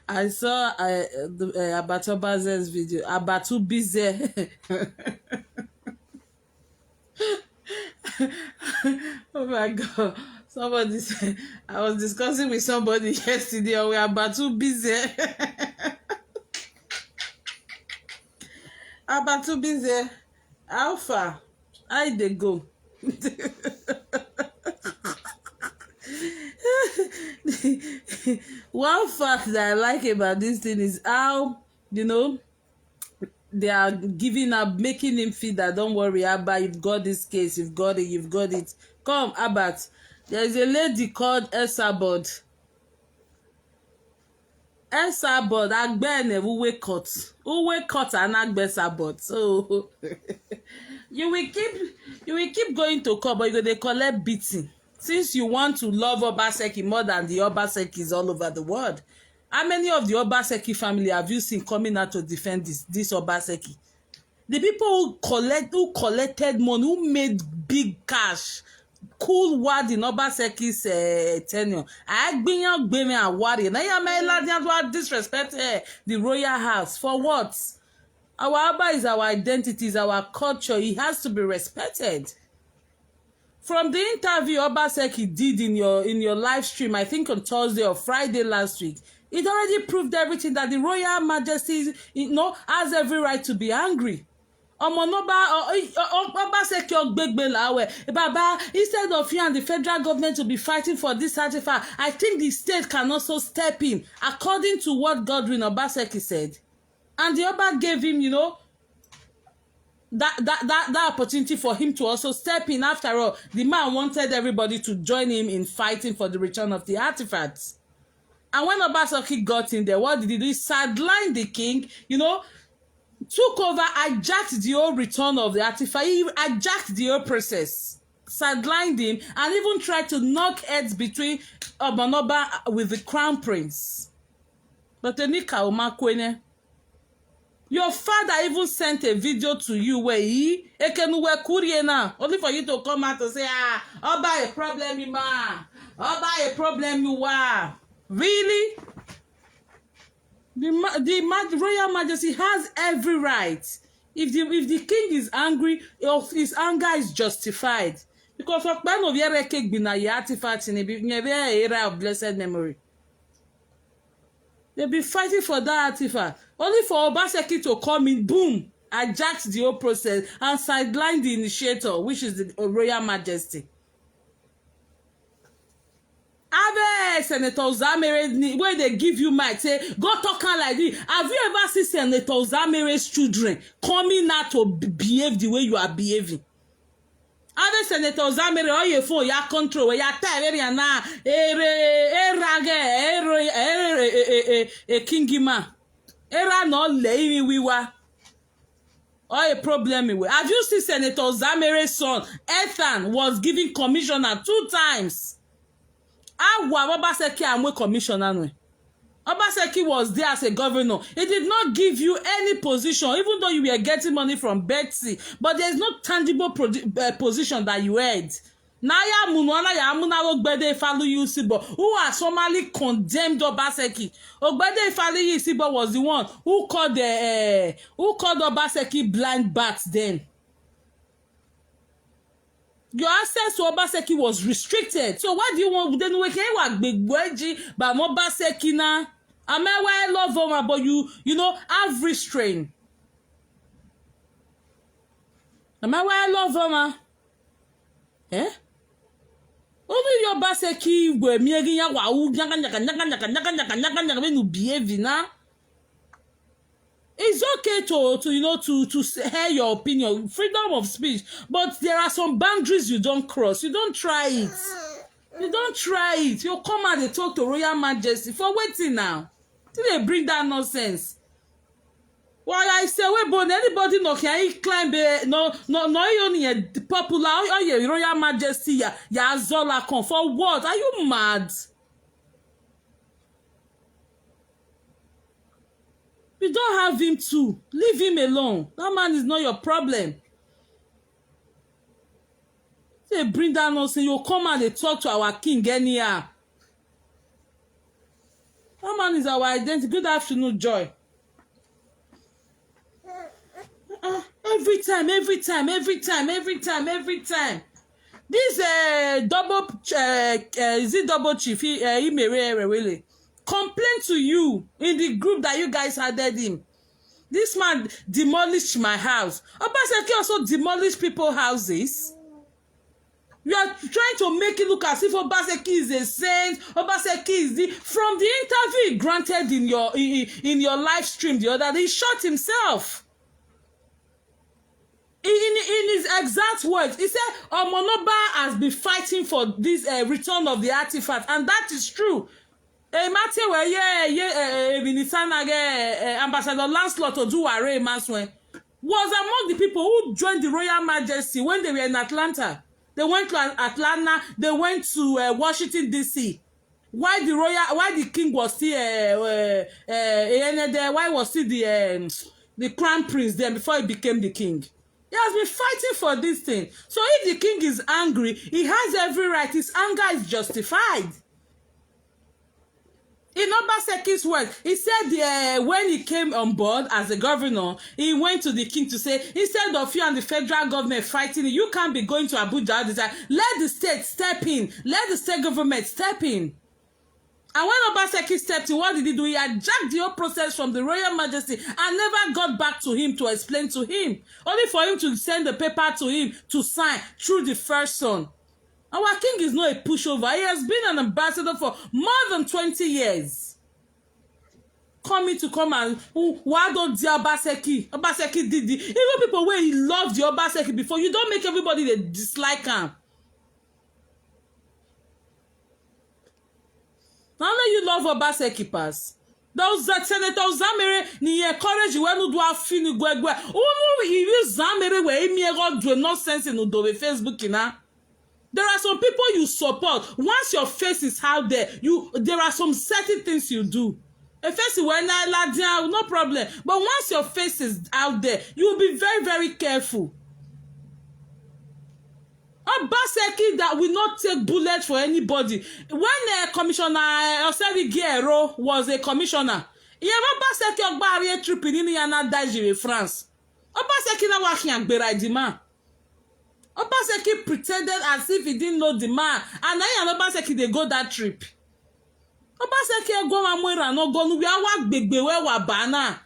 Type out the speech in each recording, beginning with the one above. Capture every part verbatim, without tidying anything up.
I saw uh, the, uh, Abatobaze's video. Abatubize. Oh my God. Somebody said, I was discussing with somebody yesterday. We are Abatubize. Abatubize. How far? How they go? One fact that I like about this thing is how, you know, they are giving up, making him feel that, "Don't worry, Abba, you've got this case, you've got it, you've got it. Come, Albert." There is a lady called Esabod. Esabod, Agbene, Uwe Court. Uwe Court and Agbe Sabot. So you will keep you will keep going to court, but you go dey collect beating. Since you want to love Obaseki more than the Obasekis all over the world, how many of the Obaseki family have you seen coming out to defend this this Obaseki? The people who collect who collected money, who made big cash, cool word in Obaseki's uh, tenure. Agbiyan Gbemi Awari. Now you may disrespect uh, the royal house. For what? Our Abba is our identity, is our culture. It has to be respected. From the interview Obaseki did in your in your live stream, I think on Thursday or Friday last week, it already proved everything, that the Royal Majesty, you know, has every right to be angry. Ọmọ náà bá Obaseki ọgbẹgbẹ làwẹ̀ bàbá, instead of you and the federal government to be fighting for this artifact, I think the state can also step in, according to what Godwin Obaseki said. And the Oba gave him, you know, that that that that opportunity for him to also step in. After all, the man wanted everybody to join him in fighting for the return of the artifacts. And when Obaseki got in there, what did he do? He sidelined the king, you know, took over, hijacked the whole return of the artifact. He hijacked the whole process, sidelined him, and even tried to knock heads between Obanoba with the crown prince. But Enika Omakwene, your father even sent a video to you where he Ekenuwe Kurie now, only for you to come out to say, "Ah, Oba a problem, you man. Oba a problem, you are." Really? The, the Royal Majesty has every right. If the if the king is angry, his anger is justified. Because Okpano Vierekegbina, your artifact in the area of blessed memory. They've been fighting for that artifact. Only for Obaseki to come in, boom, hijacked the whole process and sidelined the initiator, which is the Royal Majesty. Abe Senator Uzamere, where they give you mic, say, "Go talk am like this." Have you ever seen Senator Uzamere's children coming out to behave the way you are behaving? Other Senator Zamere, all your phone, your control, your time, area na, ere, erage, ere, ere, e, e, e, e, kingima. Era no le, iwi wiwa. All a problem iwe. Have you seen Senator Zamere's son? Ethan was given commissioner two times. Awa Obaseki amwe commissioner no. Obaseki was there as a governor. He did not give you any position, even though you were getting money from Betsy. But there is no tangible uh, position that you had. Na ya munu ana ya amuna Ogbede Ifaluyi Usibo, who has formally condemned Obaseki. Ogbede Ifaluyi Usibo was the one who called the uh, who called Obaseki blind bat then. Your access to Obaseki was restricted. So why do you want then we can wa gbegboji ba mo Obaseki na? Am I why I love Oma, but you you know have restraint. Am I why I love Oma? Eh? Only your Obaseki we mi egi ya wa u nyaga nyaga nyaga nyaga nyaga nyaga nyaga nyaga when you behave na. It's okay to to you know to to hear your opinion, freedom of speech, but there are some boundaries you don't cross. You don't try it. You don't try it. You come out and talk to Royal Majesty for waiting now. Till they bring that nonsense. While I say we born anybody no can he climb a no no no you only a popular or your Royal Majesty ya ya zola come for what? Are you mad? You don't have him too. Leave him alone. That man is not your problem. They bring down us and you come and they talk to our king anyhow. That man is our identity. Good afternoon, Joy. Uh, every time, every time, every time, every time, every time. This uh, double, uh, uh, is it double chief? He, uh, Imere Erewele complain to you in the group that you guys added him. This man demolished my house. Obaseki also demolished people houses. You are trying to make it look as if Obaseki is a saint. Obaseki is the, from the interview he granted in your in, in your live stream the other day, he shot himself. In, in his exact words, he said Omonoba has been fighting for this uh, return of the artifact, and that is true. Emate were ye ye Ebinisana ge Ambassador Lancelot Oduware Maswen was among the people who joined the Royal Majesty when they were in Atlanta. They went to Atlanta, they went to uh, Washington D C. Why the royal, why the king was still uh, uh, uh, why was still the um, the crown prince then before he became the king? He has been fighting for this thing. So if the king is angry, he has every right. His anger is justified. In Obaseki's words, he said uh, when he came on board as a governor, he went to the king to say, instead of you and the federal government fighting, you can't be going to Abuja all the time. Let the state step in. Let the state government step in. And when Obaseki stepped in, what did he do? He hijacked the whole process from the Royal Majesty and never got back to him to explain to him. Only for him to send the paper to him to sign through the first son. Our king is not a pushover. He has been an ambassador for more than twenty years. Coming to come and who why don't the Obaseki? Obaseki did the even people where he loved the Obaseki before. You don't make everybody they dislike him. Now let you love Obaseki pass. Those that Senator Zamere ni encourage when you do a fini gwegwe. Unu ibi Zamere we imi ego do nonsense in Udobe Facebook na. There are some people you support. Once your face is out there, you there are some certain things you do. A face when I la no problem. But once your face is out there, you'll be very, very careful. Obaseki that will not take bullet for anybody. When uh, Commissioner uh, Oseri Guerrero was a commissioner, he ever Obaseki Ogbari a trip in Indiana Dajiri, France. Obaseki na wahi and Beraidima. Obaseki pretended as if he didn't know the man. And I and Obaseki they go that trip. Obaseki go and where no go no we are gbegbe where wa bana.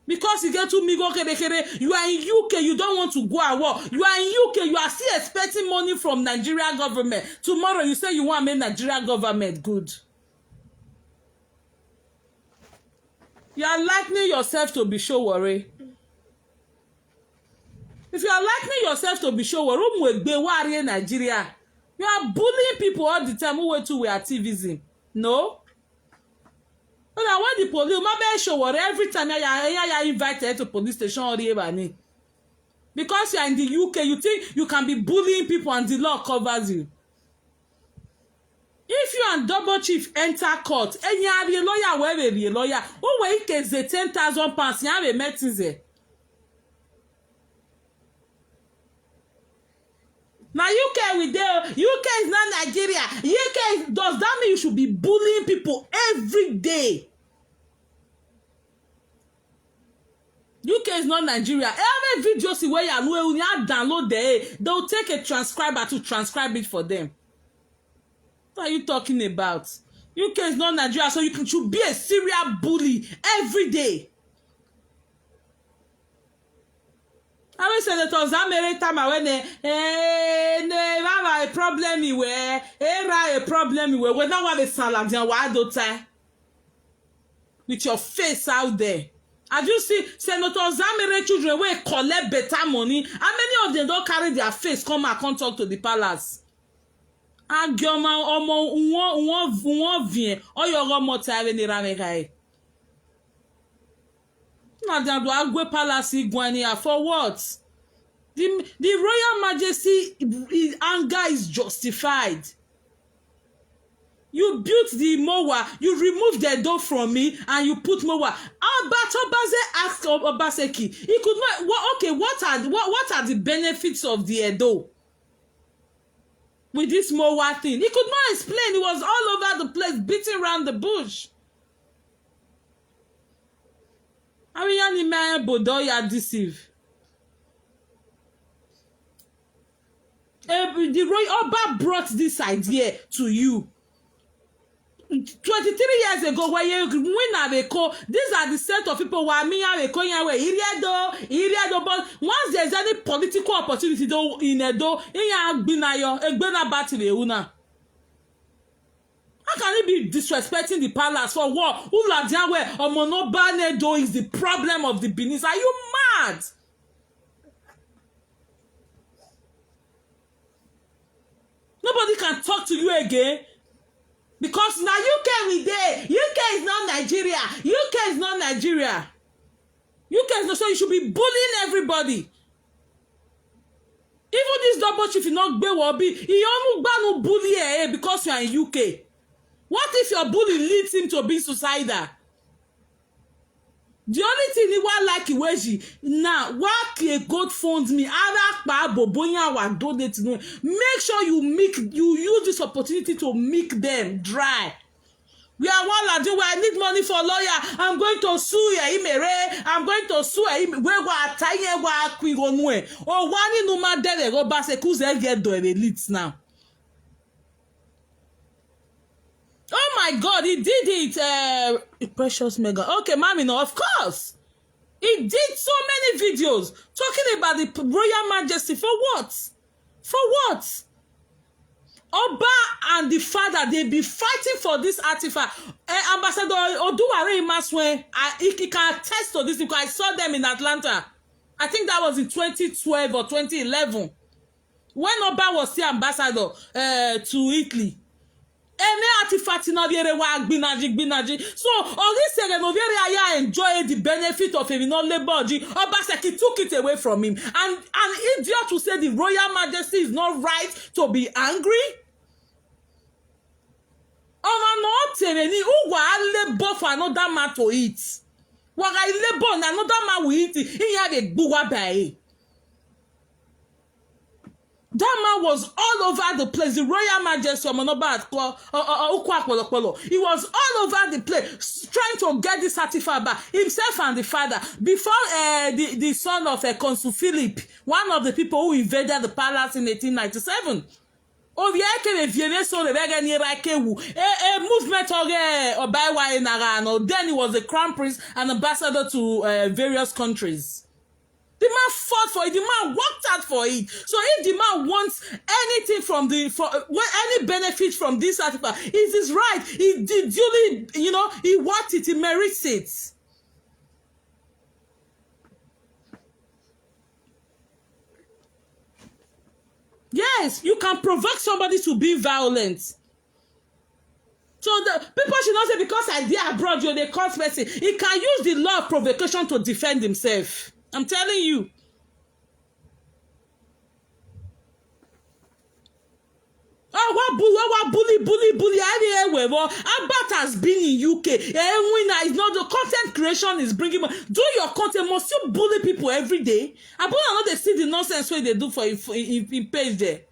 Because you get to me go kere kere, you are in U K, you don't want to go at war. You are in U K, you are still expecting money from Nigeria government. Tomorrow you say you want to make Nigeria government good. You are likening yourself to be Sowore. If you are likening yourself to be Sowore, Umwegbe Warrior Nigeria, you are bullying people all the time who went to we activism. No? But now when the police, my best Sowore, every time I, I, I invited to police station or Ebani. Because you are in the U K, you think you can be bullying people and the law covers you. If you and double chief enter court, and you are a lawyer, where a lawyer, who will take the ten thousand pounds, you have a meeting there. Now U K we there, U K is not Nigeria. U K is, does that mean you should be bullying people every day? U K is not Nigeria. Every video see where you are download there. They'll take a transcriber to transcribe it for them. What are you talking about? U K is not Nigeria, so you can, should be a serial bully every day. I will say that Zamere time when eh, eh, ne have a problem where, era a problem where, when now have a salad and why do tie with your face out there. As you see, Senator Zamere children will collect better money. How many of them don't carry their face come and come talk to the palace? Agioma omo nwo nwo nwo vie oyogo mo tare ni rame kai. Na dia do agwe palace igwani ya for what? The the royal majesty his anger is justified. You built the mowa, you removed the door from me, and you put mowa. Albert Obaze asked Obaseki. He could not. What, okay, what are what, what are the benefits of the Edo? with this Mowa thing. He could not explain. He was all over the place, beating around the bush. Ariani Bodo ya deceive. Eh, the royal Oba brought this idea to you. Twenty-three years ago, where you win Abeko, these are the set of people who are me Abeko, Yawe, Iriedo, Iriedo. But once there's any political opportunity, though, in Edo, in Agbinayo, Egbena Batile Una. How can he be disrespecting the palace for what? Uladiawe Omonoba Nedo is the problem of the Benin. Are you mad? Nobody can talk to you again because now U K we dey. U K is not Nigeria. U K is not Nigeria. U K is not, so you should be bullying everybody. Even this double chief is not gbe wobi. He only gbanu bully eh, because you are in U K. What if your bully leads him to be suicidal? The only thing he wa like Iweji now, work a GoFundMe, ara pa bobonya wa donate no. Make sure you make you use this opportunity to make them dry. We are one like you. I need money for lawyer. I'm going to sue ya imere. I'm going to sue ya ime. We wa taye wa kwigonu e. O wa ni numa dere go ba se kuze get do e lit now. Oh my God, he did it. Uh, Precious Mega. Okay, mommy, no, of course. He did so many videos talking about the Royal Majesty. For what? For what? Oba and the father, they be fighting for this artifact. Eh, Ambassador Oduware Imaswe, I, he, he can attest to this because I saw them in Atlanta. I think that was in twenty twelve or twenty eleven. When Oba was still ambassador uh, to Italy. Ene artifact na viere wa gbinaji gbinaji. So Orisere no viere aya enjoy the benefit of him no labor ji. Obaseki took it away from him. And an idiot who said the royal majesty is not right to be angry. Ọmọ náà tèrè ní who wa labor for another man to eat. Wàrà labor na another man will eat. Ìyá rẹ̀ gbúwa báyìí. That man was all over the place. The royal majesty Omonoba at Ko- uh, uh, uh, Ukwu Akpolokpolo. He was all over the place trying to get this artifact back himself and the father before uh, the, the son of uh, Consul Philip, one of the people who invaded the palace in eighteen ninety-seven. Ovieke viene so the beggar near Rakewu. A, a movement of uh, Obaiwa in Nagano. Then he was the crown prince and ambassador to uh, various countries. The man fought for it. The man worked hard for it. So if the man wants anything from the for uh, well, any benefit from this article, it is right. He did duly, you know, he worked it. He merits it. Yes, you can provoke somebody to be violent. So the people should not say because I dey abroad, you dey cause person. He can use the law of provocation to defend himself. I'm telling you. Oh, what bully, what bully, bully, bully. I didn't wear. Albert has been in U K. Eh, winner is not the content creation is bringing money. Do your content. Must you bully people every day? I don't know they see the nonsense way they do for in, in, in page there.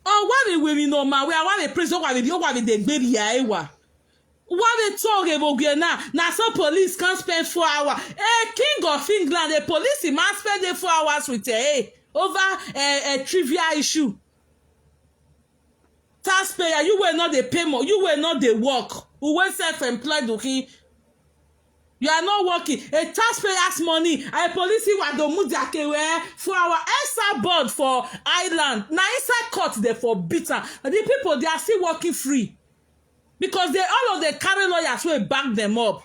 Oh, what they women no man, where what they prison, what they what they baby ya ewa. What they talk about here now? Now some police can't spend four hours. A king of England, a police he must spend the four hours with a over a, a trivial issue. Taxpayer, you will not dey pay more, you will not dey work. Who will self-employed looking? You are not working. A taxpayer's money. A police wa do mudiakewe for our extra board for Ireland. Na inside court they for bitter. The people they are still working free because they all of the carry lawyers will back them up.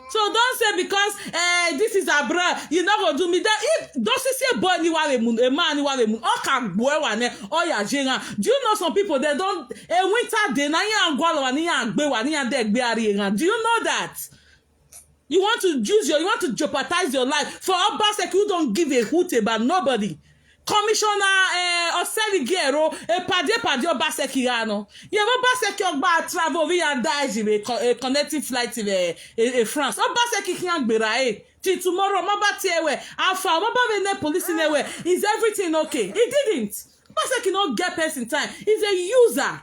So don't say because uh, this is abroad, you not gonna do me that. If don't see a boy anywhere moon, a man anywhere moon, or can boy one, or ya jenga. Do you know some people they don't a winter day na ya gwalo ni ya gbe wa ni ya de gbe ari. Do you know that? You want to use your, you want to jeopardize your life for Obaseki who don't give a hoot about nobody. Commissioner uh, Oseli Gero, a pade pade Obaseki ano. Ye Obaseki Ogba travel via daji a connecting flight in a, a, a France. Obaseki can't be right. till tomorrow, maba tie we, how far, maba we ne police ne we, is everything okay? He didn't. Obaseki no get person time. He's a user.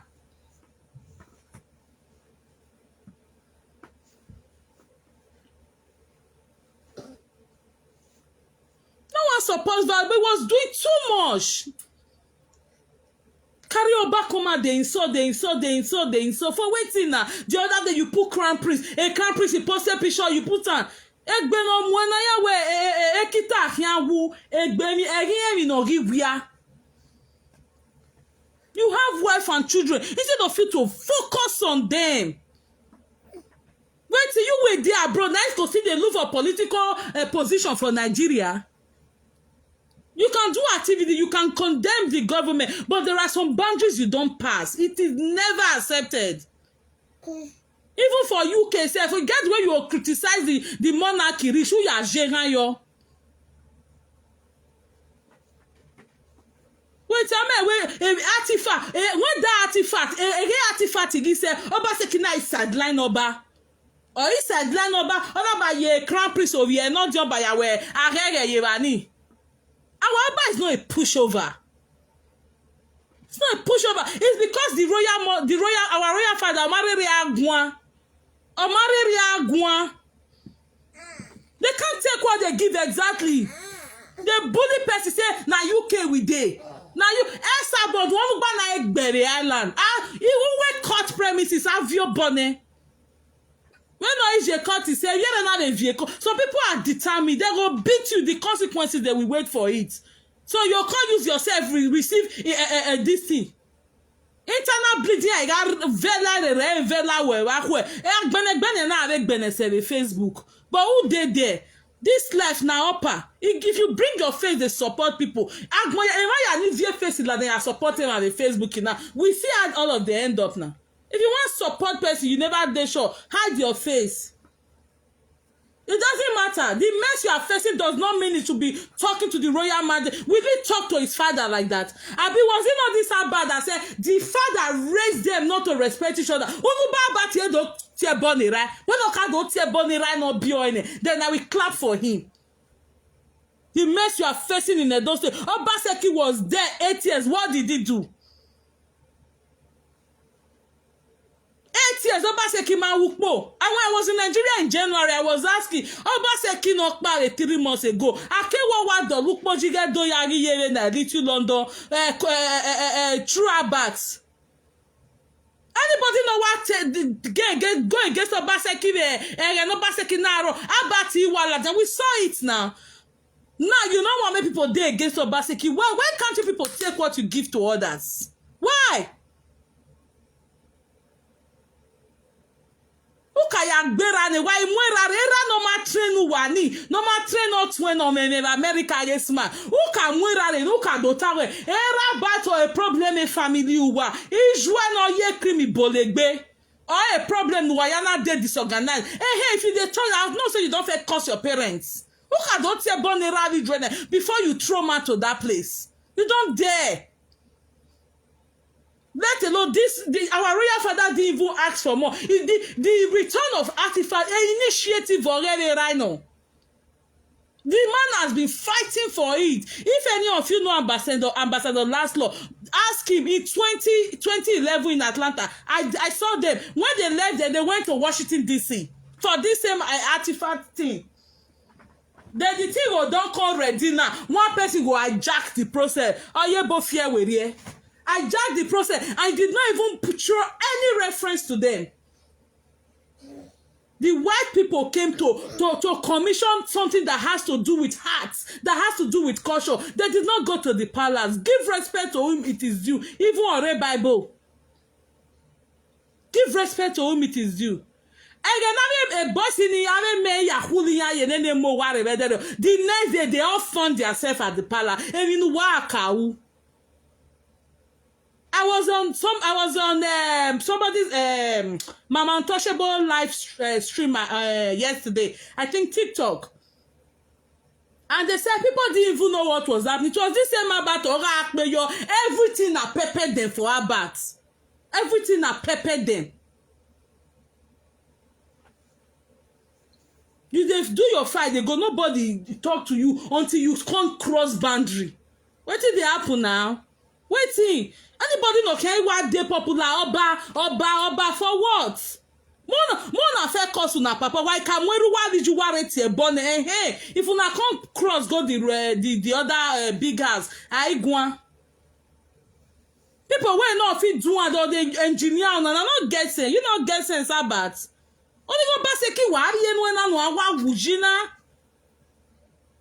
No one suppose that, but was doing too much. Carry your back, come out, they insult, they insult, they insult, they insult. For waiting now. The other day you put crown prince, a crown prince, you posted picture, you put on. Egbe no mwe na ya we, e, e, e, e, kita ahia wu, egbe mi, eri emi no gi wia. You have wife and children. Instead of you to focus on them. Wait till you wait there abroad. Nice to see they look for political uh, position for Nigeria. You can do activity, you can condemn the government, but there are some boundaries you don't pass. It is never accepted. Even for U K sef, forget when you criticize the, the monarchy, reach who you are sharing your. Wait, I mean, wait, eh, artifact, eh, when that artifact, eh, eh, artifact, he said, Oba Sekina is sideline Oba. Or he sideline Oba, Oba ye crown prince of ye, not John Bayawe, Agege Yevani. Our Oba is not a pushover. It's not a pushover. It's because the royal, mo- the royal, our royal father, Omarere Agwan, Omarere Agwan, they can't take what they give exactly. They bully person say na U K we dey. Na you Esabod one gba na Egbere Island. Ah, he who went court premises have your bonnet. When no is your court, he say you don't have a vehicle. Some people are determined. They go beat you. The consequences they will wait for it. So you can't use yourself re- receive a, a, a, a, this thing. Internal bleeding, I got vela re re vela we wa kwe. E agbene gbene na re gbene se re Facebook. But who dey there? This life na upper. If if you bring your face, they support people. Agbon ya ema ya ni vie face la they are supporting on the Facebook now. We see how all of them end up now. If you want support person, you never dey sure. Hide your face. It doesn't matter. The mess you are facing does not mean it should be talking to the royal majesty. Will he talk to his father like that? Abi was it not this Abba that said the father raised them not to respect each other? Unu ba Abba tie do tie boni right. When Oka do tie boni right not be on it, then I will clap for him. The mess you are facing in Edo State. Obaseki was there eight years. What did he do? Eight years, Obaseki ma wukpo. And when I was in Nigeria in January, I was asking, Obaseki no kpare three months ago. Akewo wa do lukpo jige do yari yere na little London. Eh, eh, eh, eh, eh, true Albert. Anybody know what eh, the, the, go, go, go against Obaseki? Eh, eh, no Obaseki na ro. Albert Iwala. Then we saw it now. Now you know what many people dey against Obaseki. Why, why can't you people take what you give to others? Why? Uka ya gbera ne wa imwe ra re ra no ma train wa ni no ma train o twen no me me America yes man. Uka mwe ra re uka do ta we era ba to a problem in family uwa. Ijua no ye krimi bolegbe. Or a problem wa ya na dey disorganized. Eh hey, if you dey turn out no say you don fit curse your parents. Uka don tear born a rally join before you throw man to that place. You don dare. Let alone this, the, our royal father didn't even ask for more. It, the, the return of artifact, an initiative already right now. The man has been fighting for it. If any of you know Ambassador Ambassador Laszlo, ask him in twenty, twenty eleven in Atlanta. I, I saw them when they left there. They went to Washington D C for this same uh, artifact thing. Then the thing go don come ready now. One person go hijack the process. Oyebo fear we here. Hijack the process. I did not even put- throw any reference to them. The white people came to, to, to commission something that has to do with hearts, that has to do with culture. They did not go to the palace. Give respect to whom it is due. Even Ore Bible. Give respect to whom it is due. Ege na me a boss in the ave me ya huli ya ye ne ne mo ware be there. The next day they all found themselves at the palace. And in wa kawu. I was on some. I was on um, somebody's um, Mama Untouchable live uh, stream uh, yesterday. I think TikTok. And they said people didn't even know what was happening. It was this same about Oga Akpeyo. Everything I prepared them for Albert. Everything I prepared them. You dey do your fight dey go, nobody talk to you until you come cross boundary. Wetin dey happen now? Wetin? Anybody no care why dey popular, oba oba oba for what? Mona mona fẹ́ cause una papa why kamweru wa riju wa reti ebone eh eh if una come cross go the uh, the the other uh, big house aigwan. People wey no fit do am don dey engineer una na no get sense, you no get sense about. Only go baseki wa ri enu ena no awa wujina.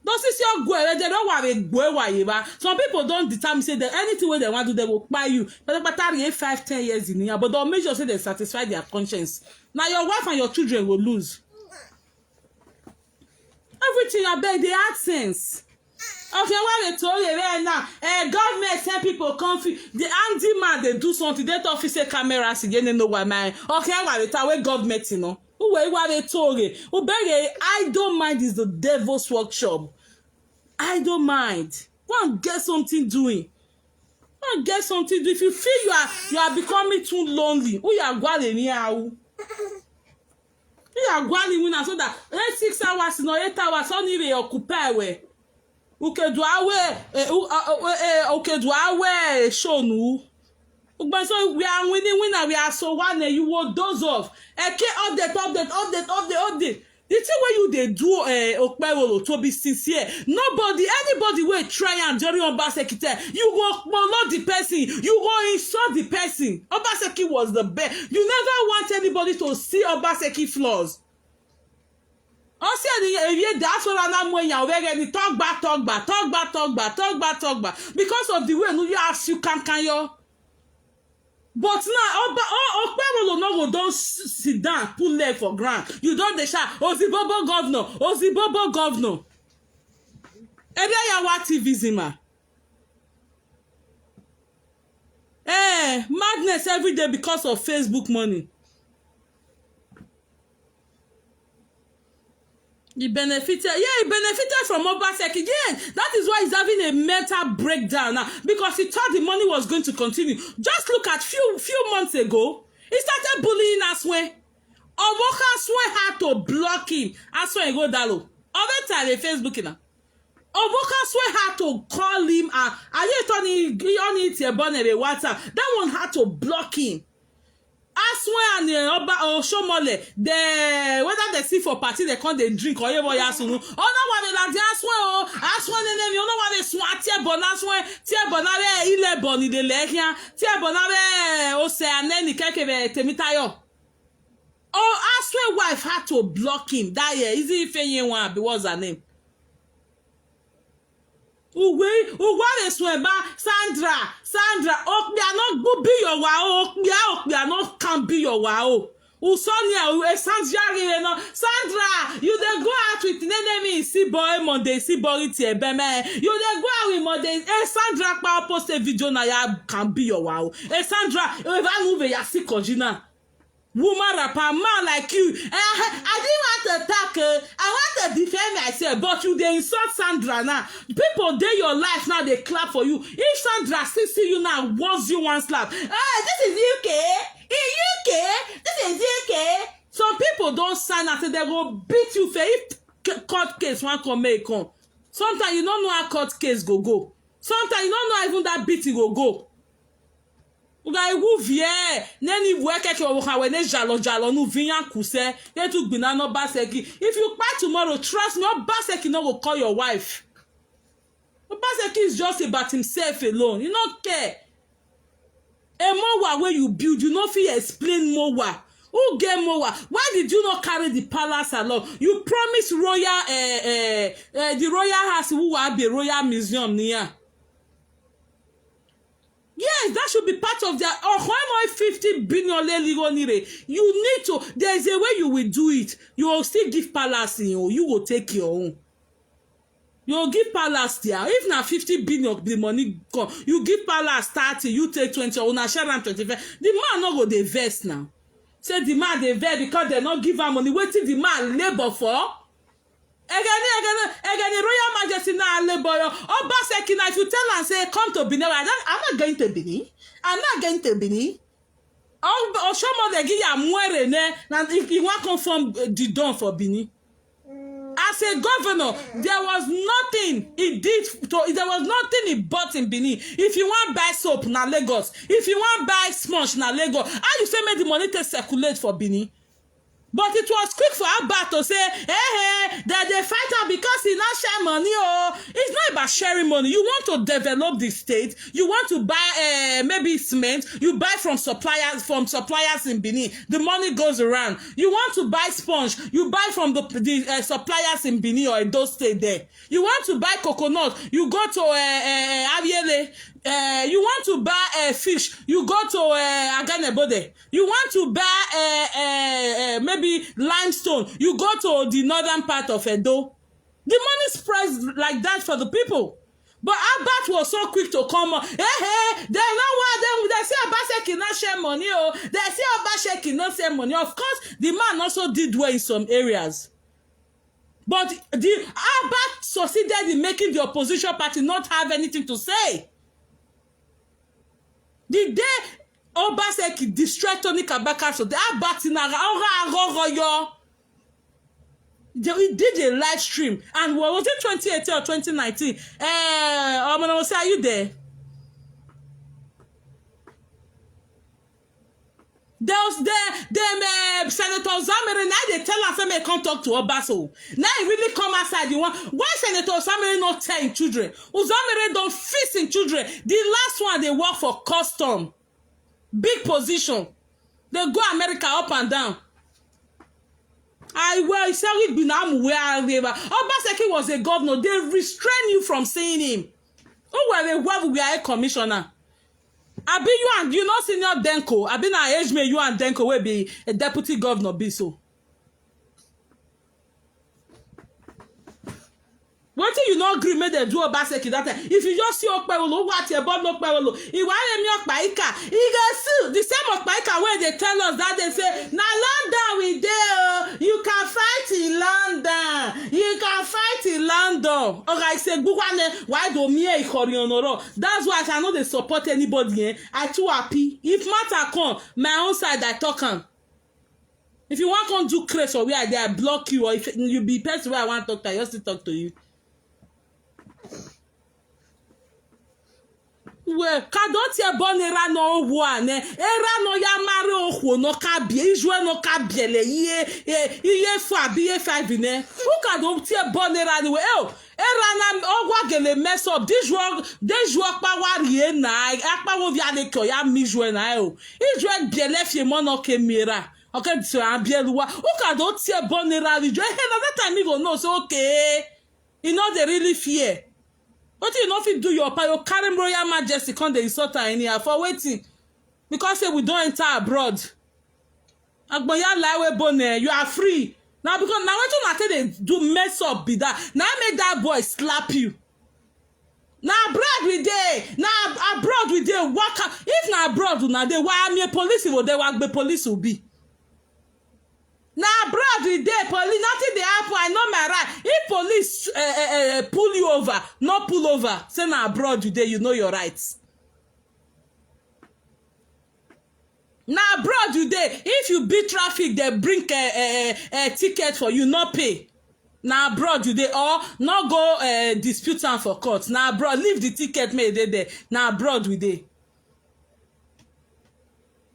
Don see see ogwe wey dem don ware gbo ewa ye ba. Some people don determine say dem anything wey dem wan do dem go kpai you. Patapata re five ten years in here but don make sure say dem satisfy their conscience. Na your wife and your children go lose. Everything abeg dey add sense. Okay, why dey tori rẹ now? Eh, government send people come fi the handy man dey do something dey talk fi say camera si gene no wa my okay why dey ta wey government you know. Uwe why dey tori ubere idle mind is the devil's workshop. Idle mind. Go and get something doing. Go and get something doing. If you feel you are you are becoming too lonely, who you are gwale ni awu? Who you are gwale wina so that eight six hours no eight hours only dey occupy we. Ukedu awe eh, u- uh, uh, eh, ukedu awe shonu. Ugba so we are winning winner we are so one eh, you will doze off. Eke update update update update update. The thing wey you dey do eh, Okpewolo to be sincere nobody anybody wey try am during Obaseki time you go kpolo the person you go insult the person Obaseki was the best you never want anybody to see Obaseki flaws. Ọsẹ ni èyí diaspora náà mú èèyàn ọ̀rẹ́ rẹ ni tọ́gbà tọ́gbà tọ́gbà tọ́gbà tọ́gbà tọ́gbà because of the way nu yóò ask you kankan yọ. But now ọba ọpẹrọlọ no go don sit down put leg for ground you don dey shout ozibobo governor ozibobo governor. Ebe ya wa tv zima. Eh, madness every day because of Facebook money. He benefited, yeah, he benefited from Obaseki. Yeah, that is why he's having a mental breakdown now because he thought the money was going to continue. Just look at few few months ago, he started bullying Aswe. Omoka Aswe had to block him. Aswe go dalo. Over time, Facebook now. Omoka Aswe had to call him and I thought he only it a bonnet WhatsApp. That one had to block him. Aswe and uh, Oba Oshomole, the whether they see for party they come they drink or ever yasunu. Ona wa be la di aswe o, aswe ne ne mi ona wa be sun ati ebo na aswe, ti ebo na be ile ebo ni de le kia, ti ebo na be o se aneni keke be Temitayo. Oh, aswe wife had to block him that year. Is it Ifeyin one? What's her name? Uwe uwe resweba Sandra Sandra okpia no gbubi yowa o okpia okpia no can be yowa o. Usonia e Sandra rire no Sandra you dey go out with enemy isibo e Monday isibo iti ebeme you dey go out with Monday e Sandra pa post a video na ya can be yowa o e Sandra e va nu ve ya si kojina. Woman rapper, man like you. Eh, I didn't want to talk. Uh, I want to defend myself, but you they insult Sandra now. People dey your life now they clap for you. If Sandra still see you now, was you one slap? Hey, this is U K. In U K, this is U K. Some people don't sign and say they go beat you for if court case one come make come. Sometimes you don't know how court case go go. Sometimes you don't know how even that beating go go. Uga iwu vie neni iwu ekeke owo ha we ne jalo jalo nu vinya kuse ye tu gbina no baseki if you kpai tomorrow trust me obaseki no go call your wife. Obaseki is just about himself alone he no care. A mowa wey you build you no fit explain mowa. Who get mowa? Why did you not carry the palace along? You promise royal uh, uh, uh, the royal house who will be royal museum near. Yes, that should be part of their oh how much fifty billion leligo nire. You need to there is a way you will do it. You will still give palace in you, you will take your own. You will give palace there. If na fifty billion the money come, you give palace thirty, you take twenty, or una share am twenty-five. The man no go dey vex now. Say the man dey vex because they no give am money. Wetin the man labor for? Egeni egeni egeni royal majesty na aleboyo Obaseki na if you tell am say come to Benin I don't I'm not going to Benin I'm not going to Benin. Oshomodegi ya mwere ne na he wan come form the don for Benin. As a governor, there was nothing he did to, there was nothing he bought in Benin. If you want buy soap, na Lagos. If you want buy sponge, na Lagos. How you say make the money take circulate for Benin? But it was quick for Abba to say, hey, hey, that they fight her because he not share money. Oh, it's not about sharing money. You want to develop the state. You want to buy uh, maybe cement. You buy from suppliers from suppliers in Benin. The money goes around. You want to buy sponge. You buy from the, the uh, suppliers in Benin or in those state there. You want to buy coconut. You go to uh, uh, Aviele. Uh, you want to buy uh, fish. You go to uh, Aganebode. You want to buy uh, uh, uh, maybe limestone, you go to the northern part of Edo. The money spreads like that for the people. But Albert was so quick to come on. Hey, hey, they know what them they say Obaseki not share money. Oh, they say Obaseki not share money. Of course, the man also did well in some areas. But the Albert succeeded in making the opposition party not have anything to say. The day Obaseki destroyed Tony Kabaka, so the Albert in Ara Ora Agogo yo. They- He did a live stream, and what was it, twenty eighteen or twenty nineteen? Eh, Omo, say, are you there? There was the the uh, Senator Zamere now they tell us make come talk to Obaso. Now he really come outside. You want why Senator Zamere not tell him children? Uzamere don't fix him children. The last one they work for custom, big position. They go America up and down. I well, he said we be now where I live. Obaseki was a governor. They restrain you from seeing him. Oh well, they well, we are a commissioner. I be you and you not senior Denko. I be na age me you and Denko will be a deputy governor. Be so. Wetin you no gree make dem do Obaseki that time? If you just see Okpewolo, what your body Okpewolo? Iwa emi Okpaika. He go sue the same Okpaika wey dey tell us that day say na London we dey o. You can fight in London. You can fight in London. Oga Isegbukwane, why do me e kori onoro? That's why I no dey support anybody. Eh? I too happy. If matter come, my own side I talk am. If you want come do craze or where I dey, I block you. Or if you be person where I want talk to, I just still talk to you. Well, ka don tie born era no owo ane. Era no ya mare owo no ka bie. Ijue no ka bie le ye. Ye, ye fa bi ye five ne. Who ka don tie born era ni we? Oh, era na ogwa gele mess up. This work, this work power ye na. Akpa wo via le kyo ya mi jue na e o. Ijue bie le fie mo no ke mira. Okay, so I bie luwa. Who ka don tie born era ni jue? Hey, na that time me go know. So okay. You know they really fear. Wetin you no fit do your pa, you carry Royal Majesty come dey insult her anyhow for wetin? Because say we don enter abroad. Agbonya lie wey bone, eh, you are free. Na because na wetin una take dey do mess up be that. Na make that boy slap you. Na abroad we dey. Na ab- abroad we dey waka. If na abroad una dey, why am a police will dey wagbe police will be. Na abroad we dey, police, nothing dey happen. I know my right. If police uh, uh, uh, pull you over, no pull over. Say na abroad you dey, you know your rights. Na abroad you dey. If you beat traffic, they bring a, a, a ticket for you, no pay. Na abroad you dey, or no go uh, dispute am for court. Na abroad, leave the ticket make e dey there. Na abroad we dey.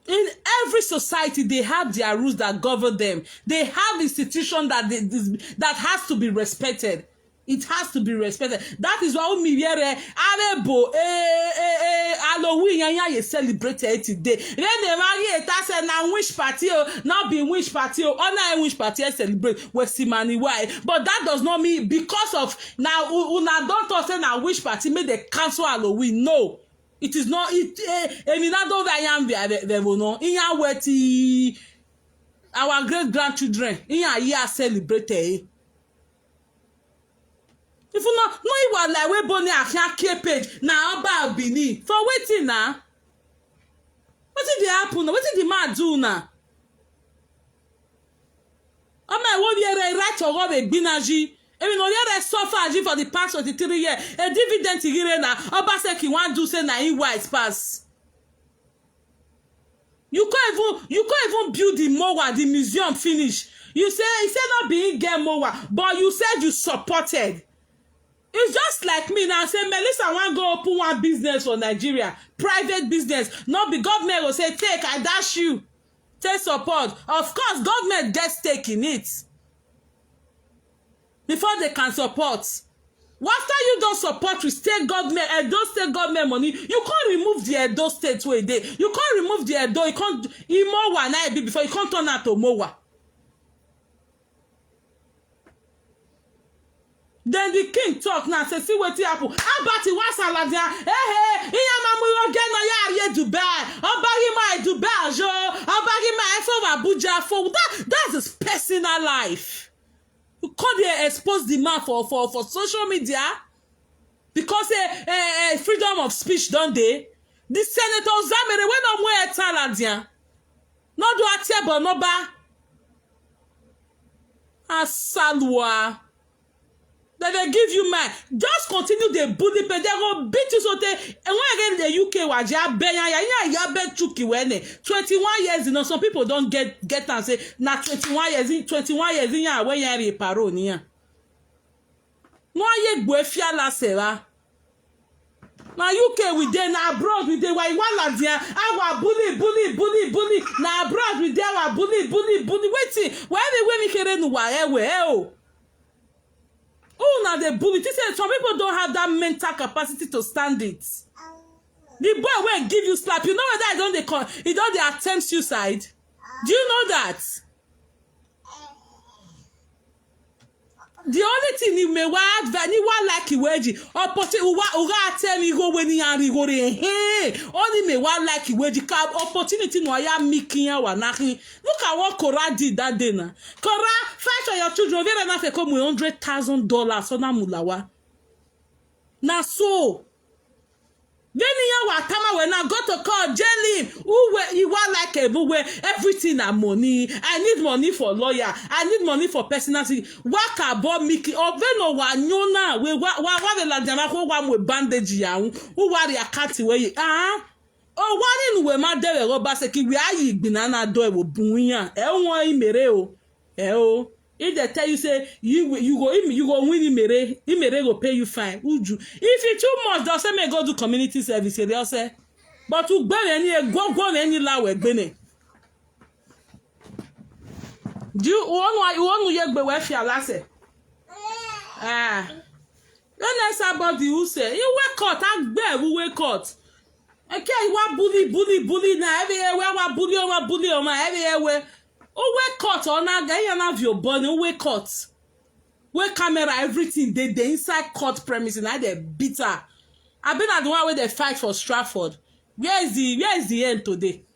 In every society, they have their rules that govern them. They have institution that they, this- that has to be respected. It has to be respected. That is why we here arebo eh eh eh Halloween yan yan ye celebrate it today. Then they marry a ta say na wish party o, not be wish party o. Honor wish party e celebrate. We see money why, but that does not mean because of now una don't talk say na wish party make they cancel Halloween. No, it is not it eh, emi na do ba yan be be no iya weti our great grandchildren iya iya celebrate eh. If you no no iwa like we boni afia k page na oba obini for wetin na? Wetin dey happen na? Wetin the man do na? Ọmọ ìwọ ni ẹrẹ right ọgọ rẹ gbinaji. Èmi no yẹrẹ suffer aji for the past twenty-three years. A dividend here na Obaseki wan do say na him wise pass. You can't even you can't even build the mowa, the museum finish. You say, he say not being get mowa, but you said you supported. It's just like me now. Say Melissa wan go open one business for Nigeria, private business. Not be government will say, "Take, I dash you, take support." Of course, government gets stake in it before they can support. After you don't support with state government, Edo state government money, you can't remove the Edo state way dey. You can't remove the Edo. You can't Imowa na e be before, you can't turn out to Mowa. Then the king talk now, say, "See wetin happen." Albert Iwasa Ladia, eh, eh, Iyamamu Ogena ya ye Dubai, Obarima e Dubai ajo, Obarima e for Abuja for that, that's his personal life. You come there expose the man for, for, for social media because eh, eh, eh, freedom of speech don dey. The senator Zamere wey no more Ladia, no do atiebo no ba. Asalua. Dem dey give you mind. Just continue dey bully people. Dem go beat you so tey. And when again the U K wa je abenya ya ya ya be chuki wene. Twenty-one years, you know, some people don't get, get and say, "Na twenty-one years, in twenty-one years, in ya when ya re paro ni ya." No ye gbe fia la se wa. Na U K we dey, na abroad we dey, wa iwa Ladia. Our bully, bully, bully, bully. Na abroad we dey, our bully, bully, bully. Wetin? Where the way me kere nu wa ewe, eh, oh. Who na dey bully? Think say some people don't have that mental capacity to stand it. The boy wey give you slap, you know whether he don dey con-, he don dey attempt suicide. Do you know that? The only thing ni me wa advise ni wa like iweji opportunity uwa uga tell me go when he and go re he only me wa like iweji ka opportunity no ya mikin ya wa na hin. Look at what Kora did that day na. Kora, fight for your children. Very na fe come hundred thousand dollars so na mulawa. Na so. Then ya wa tama we na go to court, jail him. Who we, he wa like everywhere. Everything na money. I need money for lawyer. I need money for personal thing. Waka bo miki. Oveno wa nyona. We wa, wa, wa ve la jama ko wa mwe bandage ya. Who wa ri akati we. Ah. O wa ni nu we ma de we go ba se ki we ayi gbina na do e wo bun yan. E won imere o. Eh oh, if they tell you say you wi- you go im- you go win imere, imere go pay you fine. Uju, if you too much, they'll say may go do community service. They say, but you gbere any go go any la we gbene. Do you want why you want to yegbe we fia lase? Ah, then somebody who say you wake court, I bear who wake court. Okay, you want bully, bully, bully now everywhere. Wa bully, wa bully, ma everywhere. Who wake court or na get your na view burn? Who wake court? Where camera, everything they they inside court premises. Now they bitter. I been at the one where they fight for Stratford. Where is the where is the end today?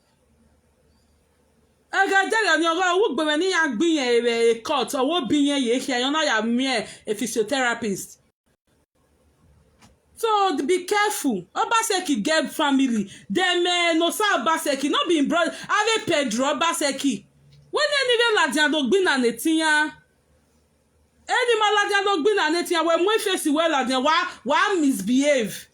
Ega jere ni ogo wu gbe ni ya gbin yen ere court, owo bi yen ye hia, yon na ya mi e physiotherapist. So be careful. Obaseki get family. Dem eh, no sa Obaseki, no be him brother. Ave Pedro Obaseki. When any la dia do gbin na netia. Any ma la dia do gbin na netia. We mo face we la dia wa wa misbehave.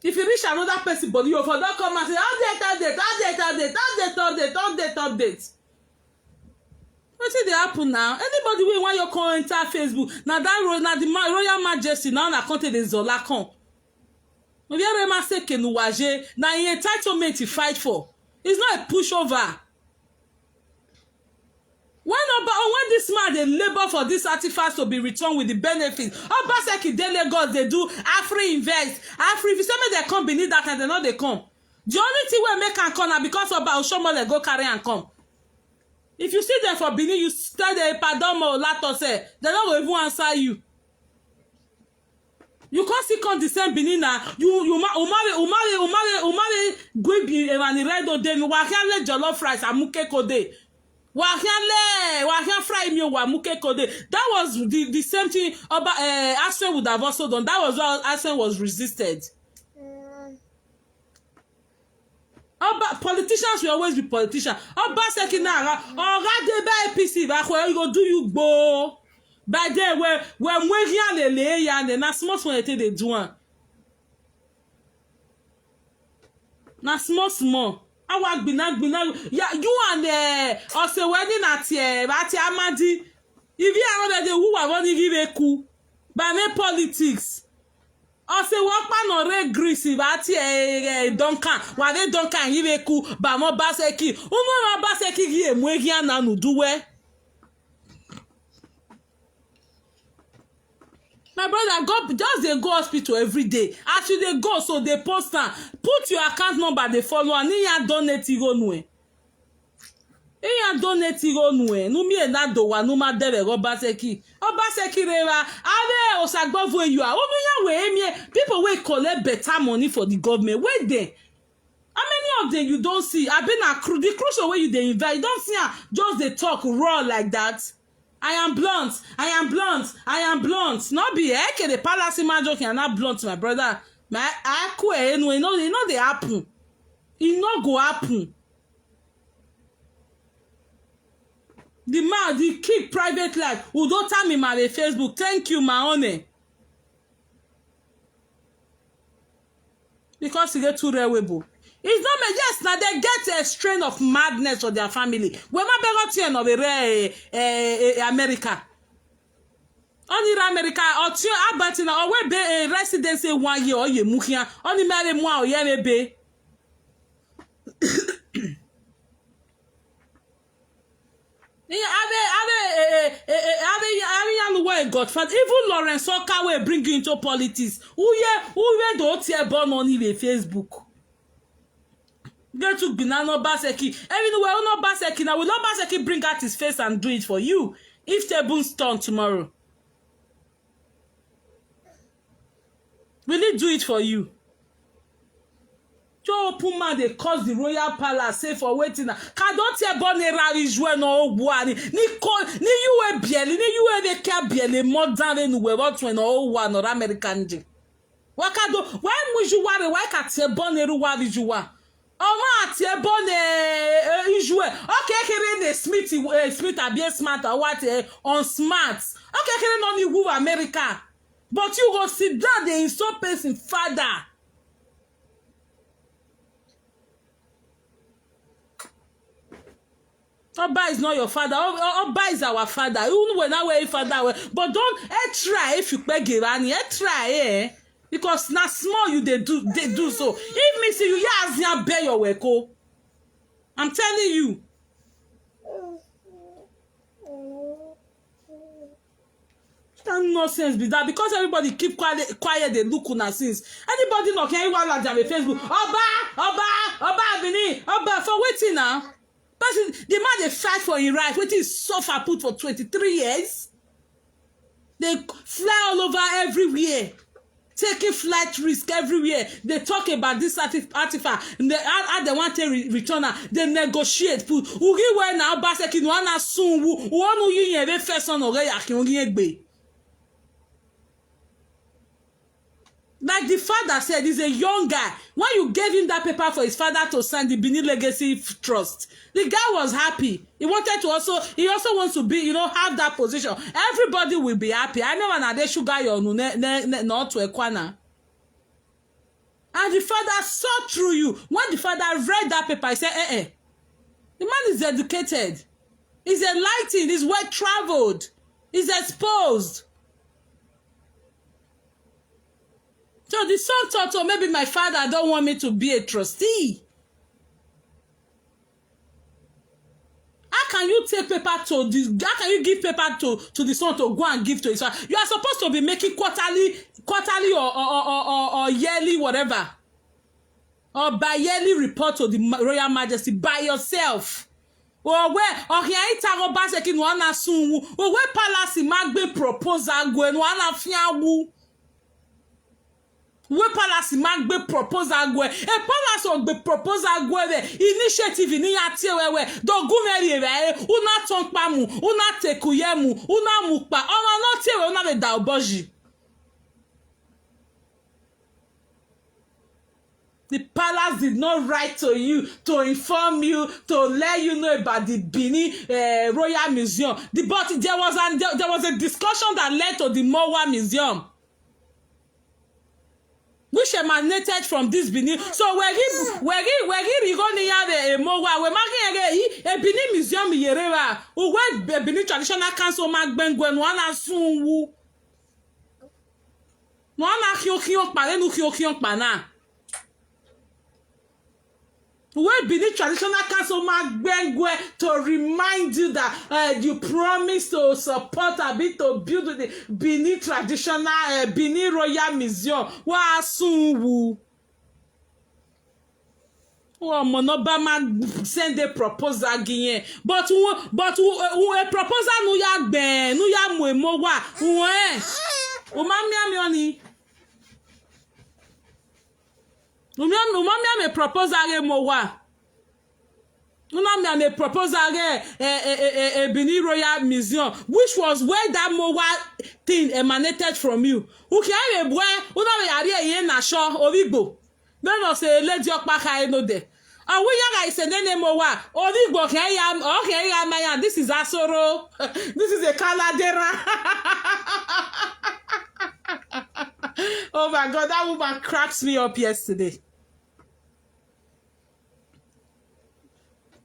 If you reach another person body, you for don come and say update, update, update, update, update, update, update, update. Wetin dey happen now? Anybody wey wan your come enter Facebook, na that ro na the ma- royal majesty na una come take dey zola come. Obiere ma se kenu waje na him entitlement he fight for. It's not a pushover. When Oba, when this man dey labour for this artifacts to be returned with the benefit, Obaseki dey Lagos dey do Afri Invest, Afri. If you say make dem come Benin that time, dem no dey come. The only thing wey make am come na because Oba Oshomole go carry am come. If you see them for Benin, you tell them pardon mo lato say dem no go even answer you. You can't see come the same Benin na. You you ma umare umare umare umare gwe bi emani redo de mi wa hia le jollof rice amuke kode. Wa hia le wa hia fry mi wa muke kode. That was the the same thing Oba uh, Aswen would have also done. That was why Aswen was resisted. Oba politicians will always be politicians. Obaseki na ara oga dey by A P C ba ko you go do you gbo. By then we we we hia le le ya ne na small small e take dey do am. Na small small. Awa gbina gbina. Ya, you and, eh, Oseweni na tie, ba tie Amadi. If you are already who are running give a coup. By me politics. Osewopa no re Greece, ba tie, eh, eh, Duncan. Wa de Duncan give a coup. Ba mo Obaseki. Uno na Obaseki gi emwe gi ana nu duwe. My brother, go, just dey go hospital every day. As you dey go, so dey post am. Put your account number, dey follow am. Ni ya donate iro nu e. Ni ya donate iro nu e. Nu mi e na do wa, nu ma dere go Obaseki. Obaseki re wa. Ave osagbo vo you are. Omi ya we emi e. People wey collect better money for the government. Where they? How many of them you don't see? I been a cru-, the crucial way you dey invite. You don't see her just dey talk raw like that. I am blunt. I am blunt. I am blunt. Not be eke the palace in my joking. I'm not blunt, my brother. My I quit. No, no, no, they happen. It not go happen. The man, the keep private life. Udo tell me my Facebook. Thank you, my honor. Because e dey too rewable. It's not me. Yes, now they get a strain of madness for their family. We ma be got here no be re, eh, eh, eh, America. Only America or two about na or we be a residency one year or ye mukia. Only marry more or ye be. Ave ave ave ave ave yanu wey godfather, even Lawrence Oka wey bring you into politics, uye uye do tie born on ibe Facebook. Get to gbina no Obaseki. Everywhere no Obaseki na we no Obaseki bring out his face and do it for you. If tables turn tomorrow, will he do it for you? Cho open man dey cause the royal palace say for wetin na. Ka don tie born era ijue no ogbu ani. Ni ko ni you e bieli ni you e dey care bieli more than the we what when no ogbu no American ji. Waka do why mu ijue re why ka tie born eru wa ijue. Ọmọ àti ẹbọ ni ijue. Okay, kere ni Smith, eh, Smith abi smart or what, eh, on smart. Okay, kere no ni who America. But you go sit down dey insult person father. Oba is not your father. O- O- Oba is our father. Even when I were father, we- but don't eh, try if you beg Irani, eh, try eh, because na small you dey do dey do so. If me see you, yeah, as ya bear your weko. I'm telling you. That nonsense be that because everybody keep quiet, quiet they look una since. Anybody no can wala jam Facebook. Oba, Oba, Oba Bini, Oba for waiting now. Person the man they fight for his right, waiting suffer put for twenty-three years. They fly all over everywhere, taking flight risk everywhere. They talk about this artif- artifact. And they, how, how they want to re- return her. They negotiate. Put ugi where now Obaseki no ana sun wu uonu yi yen be first son ore yakin ugi egbe. Like the father said, he's a young guy. When you gave him that paper for his father to sign, the Benin Legacy Trust, the guy was happy. He wanted to also, he also wants to be, you know, have that position. Everybody will be happy. I never na dey sugar your nu ne ne ne not to a corner. And the father saw through you. When the father read that paper, he said, eh eh. The man is educated. He's enlightened. He's well traveled. He's exposed. So the son thought, oh, maybe my father don't want me to be a trustee. How can you take paper to the how can you give paper to to the son to go and give to his father? You are supposed to be making quarterly quarterly or or, or, or, or yearly whatever or bi-yearly report to the ma- royal majesty by yourself. Owe ọhịa ịtaghọ Obaseki na ọ na-asụ nwu owe palace ma gbe proposal gwe na ọ na-afịa wu. We palace ma gbe proposal gwe. A palace of the proposal gwe the initiative ni ya tie wewe. Documentary we una ton pa mu, una teku ye mu, una mu pa. Ona no tie we una be da oboji. The palace did not write to you to inform you to let you know about the Benin uh, Royal Museum. The, but there was an, there, there was a discussion that led to the Mowa Museum. which emanated from this Benin. So wegi wegi wegi rigo ni ya be emowa we magi ege i e Benin museum yereba uwe e Benin traditional council ma gbengwe no ana sunwu. No ana kio kio pa le nu kio kio pa na. Uwe Benin traditional council ma gbengwe to remind you that uh, you promise to support abi to build the Benin traditional uh, Benin Royal Museum. Wa sunwu. Ọmọ náà bá máa send a proposal gi yẹn, but wọn but wọn a proposal nu ya gbẹ̀ẹ́ nu ya mọ̀ èmo wà wọn ẹ̀ o máa ń mí àmì ọ̀nì o máa ń mí àmì proposal rẹ̀ mọ̀ wà una mi àmì proposal rẹ̀ ẹ̀ ẹ̀ ẹ̀ ẹ̀ Benin Royal Museum, which was where that mowa thing emanated from you. Uke ẹ̀ bọ̀ ẹ̀ una mi àrí ẹ̀yìn ẹ̀ nà ṣọ́ orí gbò. Then I say lady okpaka eno de. Awu yaga ise nene mo wa. Ori gbo ke ya o ke ya maya. This is asoro. This is a kaladera. Oh my God, that woman cracks me up yesterday.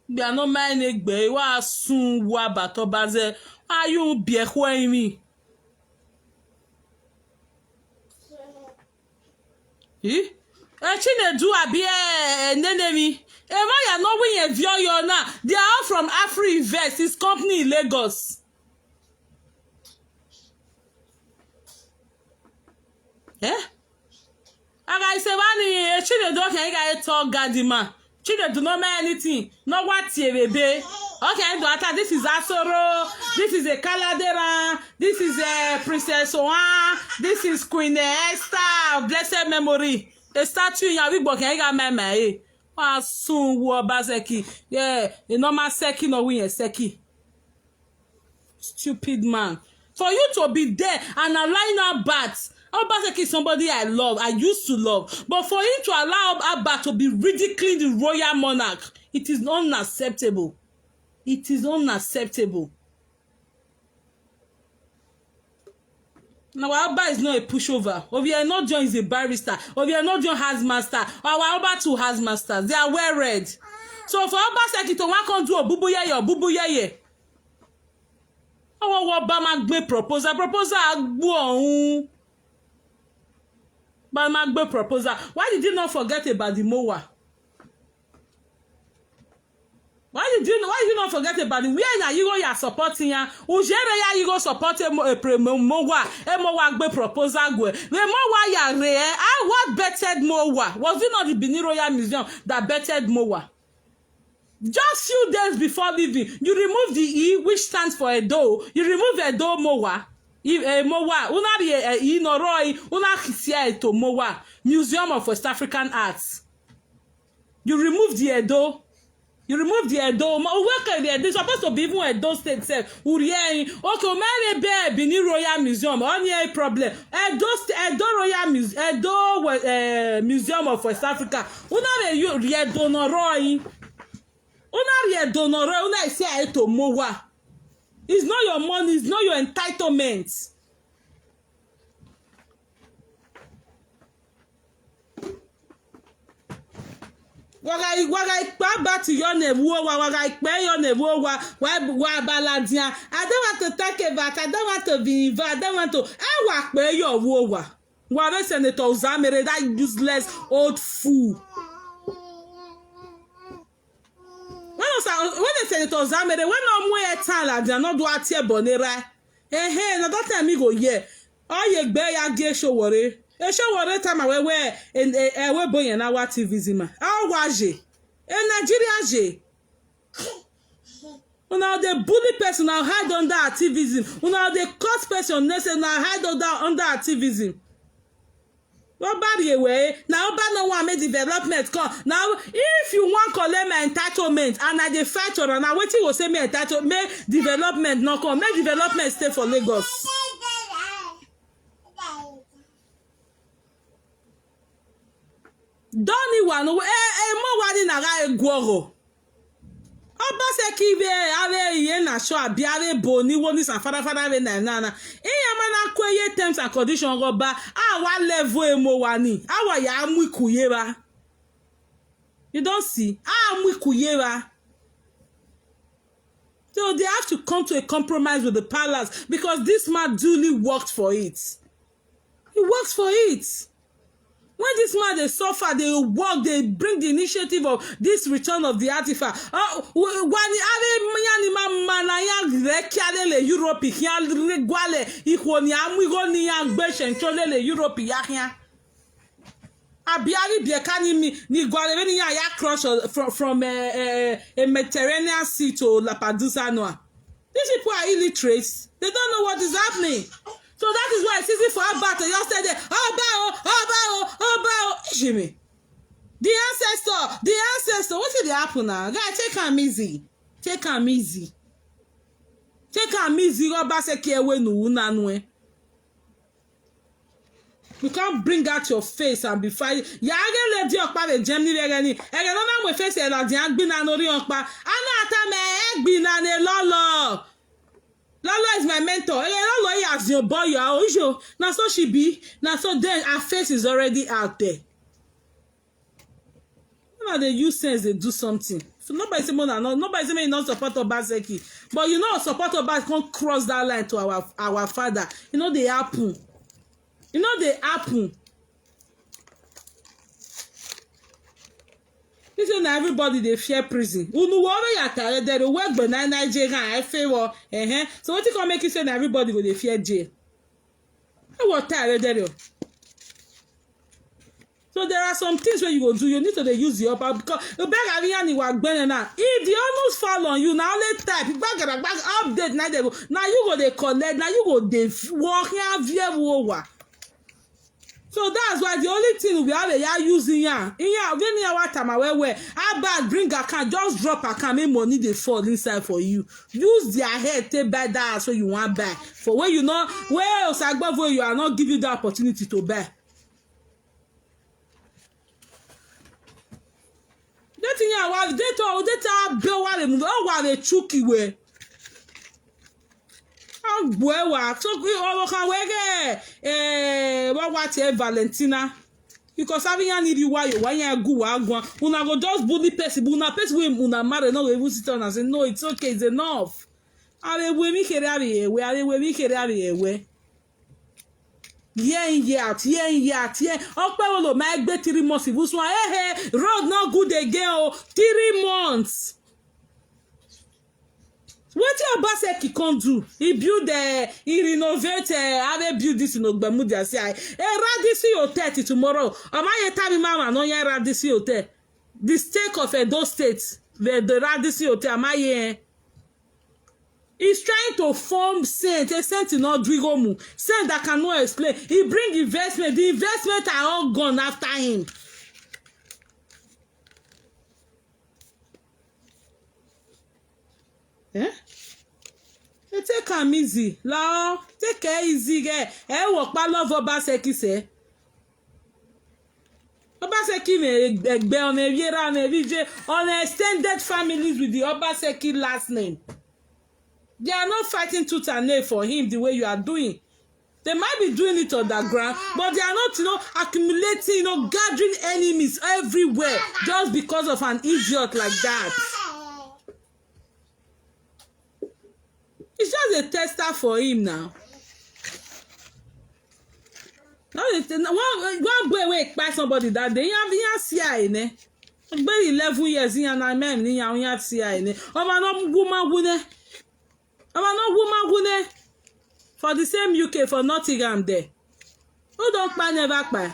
Gbe ano ma ene gbe wa sun wa bato baze. Ayu bi e ko emi. Eh? Eh, Chinedu abi eh, eh, Nenemi. Eva ya no win a vio yo na. They are all from Afri Invest, his company in Lagos. Eh? Aga ise wani eh, Chinedu okay ga e talk gadima. Chinedu no man anything. No what ye baby. Okay, do ata this is Asoro. This is a Kaladera. This is a Princess Oan. This is Queen Esther of blessed memory. A statue ya we boke ga mama eh. Wa sun wo ba seki. Yeah, e no ma seki no win seki. Stupid man. For you to be there and allowing her bat. Obaseki is somebody I love, I used to love. But for him to allow her bat to be ridiculing the royal monarch, it is unacceptable. It is unacceptable. Now our Oba is not a pushover. Obienojo is a barrister. Obienojo has master. Our Oba too has masters. They are well read. So for Obaseki to wan come do obubu yeye, obubu yeye. Àwọn wọ́n bá máa gbé proposal proposal agbó ọ̀hún bá máa gbé proposal. Why did you not forget about the mowa? Why did you why did you not forget about the where na you go ya support ya ujere ya you go support emo epre mowa emowa gbé proposal gwe the mowa ya re eh ah what bettered mowa? Was it not the Benin Royal Museum that bettered mowa? Just few days before leaving, you remove the E, which stands for Edo. You remove Edo Mowa. If, uh, Mowa, una be uh, E no roi, una kisia eto Mowa, Museum of West African Arts. You remove the Edo. You remove the Edo. Uweke the Edo. It's supposed to be even Edo State self. Uriye. Okay, Omere Bear Benin Royal Museum. Only a problem. Edo Edo Royal Museum. Edo uh, Museum of West Africa. Una be you Edo no roi. Una ri edo no re una isi aye to mowa. It's not your money, it's not your entitlement. Waga waga ikpa bati yo ne wo wa waga ikpe yo ne wo wa wa wa baladia. I don't want to talk about, I don't want to be involved, I don't want to. E wa pe yo wo wa. Wa be Senator Uzamere, that useless old fool. When was when the Senator Zamere when no mu e tan la dia no do atie bonera. Eh eh na that time mi go ye. O ye gbe ya ge Sowore. E Sowore time we we e we boyen na wa T V zima. A wa je. E Nigeria je. Una dey bully person, una hide under activism. Una dey curse person, una say una hide under under activism. Wọ́n bá rí ewé na wọ́n bá náà wọ́n make development come. Now if you wan collect my entitlement and I dey fight for am, na wetin go say make entitle make development no come, make development stay for Lagos. Doni wa no e e mo wa ni na ga egworo. Obaseki ve ave ye na sho abi ave bo ni wo ni sa fada fada ve na na na. Iya mana kwe ye terms and condition go ba. Awa level emo wa ni. Awa ya mu ikuye ba. You don't see? Ah, mu ikuye ba. So they have to come to a compromise with the palace because this man duly worked for it. He works for it. When this man dey suffer, dey work, dey bring the initiative of this return of the artifact. Oh, wani ave manya ni ma mana ya rekia lele Europe ya gwale iho ni amu iho ni ya gbe shencho lele Europe ya ya. Abi ari bieka ni mi ni gwale ni ya ya cross from from a, a, a Mediterranean Sea to Lampedusa noa. These people are illiterates. They don't know what is happening. So that is why it's easy for Abba to just say, "Oba o, Oba o, Oba o." Jimmy, the ancestor, the ancestor. What did happen now? Guy, take am easy. Take am easy. Take am easy. Obaseki ewe nu una nwe. You can't bring out your face and be fight. Ya age lady okpa the Germany regeni. Ege no na mo face e la di agbina no ri okpa. Ana ata me egbina ne lolo. Lolo is my mentor. Ege lolo he as your boy you are ojo. Na so she be. Na so then her face is already out there. Una dey use sense dey do something. So nobody say una no, nobody say make you no support Obaseki, but you no support Obaseki come cross that line to our our father. E no dey happen. E no dey happen. You say na everybody dey fear prison. Unu wo we ya tare dere we gbe na Nigeria e fe wo. Eh eh. So wetin come make you say na everybody go dey fear jail? E wo tare dere o. So there are some things wey you go do. You need to dey use the upper because you beg Ariani wa gbene now. If the onus fall on you, na only type gbagara gbag update na dey go. Na you go dey collect. Na you go dey work here view over. So that's why the only thing we have here using here. Here, give me our time away where. How bad bring account, just drop account, make money dey fall inside for you. Use their head take buy that house wey you wan buy. For where you know, where Osagbovo you are not give you the opportunity to buy. Deti ya wa deti o deti a be wa le mu o wa le chuki we. Agbo e wa so ki o kan we ge eh wa wa ti e Valentina. Because having an ibi wa yo wa ya gu wa gwan. Una go just bully person, but una person wey una marry no go even sit down and say no, it's okay, it's enough. Are we mi kere are we are we mi kere are we. Year in year out, year in year out, year. Ọpẹ́ wo lo máa gbé three months ìbùsùn? Hey, hey, road no good again o. Three months. Wetin Obaseki come do? He build, uh, he renovate, uh, how they build this in Ogbemudia C I. A Radisson Hotel till tomorrow. Am I a time mama no yan Radisson Hotel? The stake of Edo State, the, the Radisson Hotel, am I here? He's trying to form saint, a saint in Odrigomu, saint that cannot explain. He bring investment, the investment are all gone after him. Eh? They take am easy. Lao, take care easy, girl. Eh, work pa love Obaseki say. Obaseki me egbe on a yera on a V J on extended families with the Obaseki last name. They are not fighting tooth and nail for him the way you are doing. They might be doing it underground, but they are not, you know, accumulating, you know, gathering enemies everywhere just because of an idiot like that. It's just a tester for him now. Now they say, now one, one boy wey kpai somebody that day, he have, he have C I A ne. Gbe eleven years, he and I men, he have, he have C I A ne. Ọmọ no woman wune. Ọmọ no woman wune. For the same U K, for Nottingham there. Who don't kpai never kpai?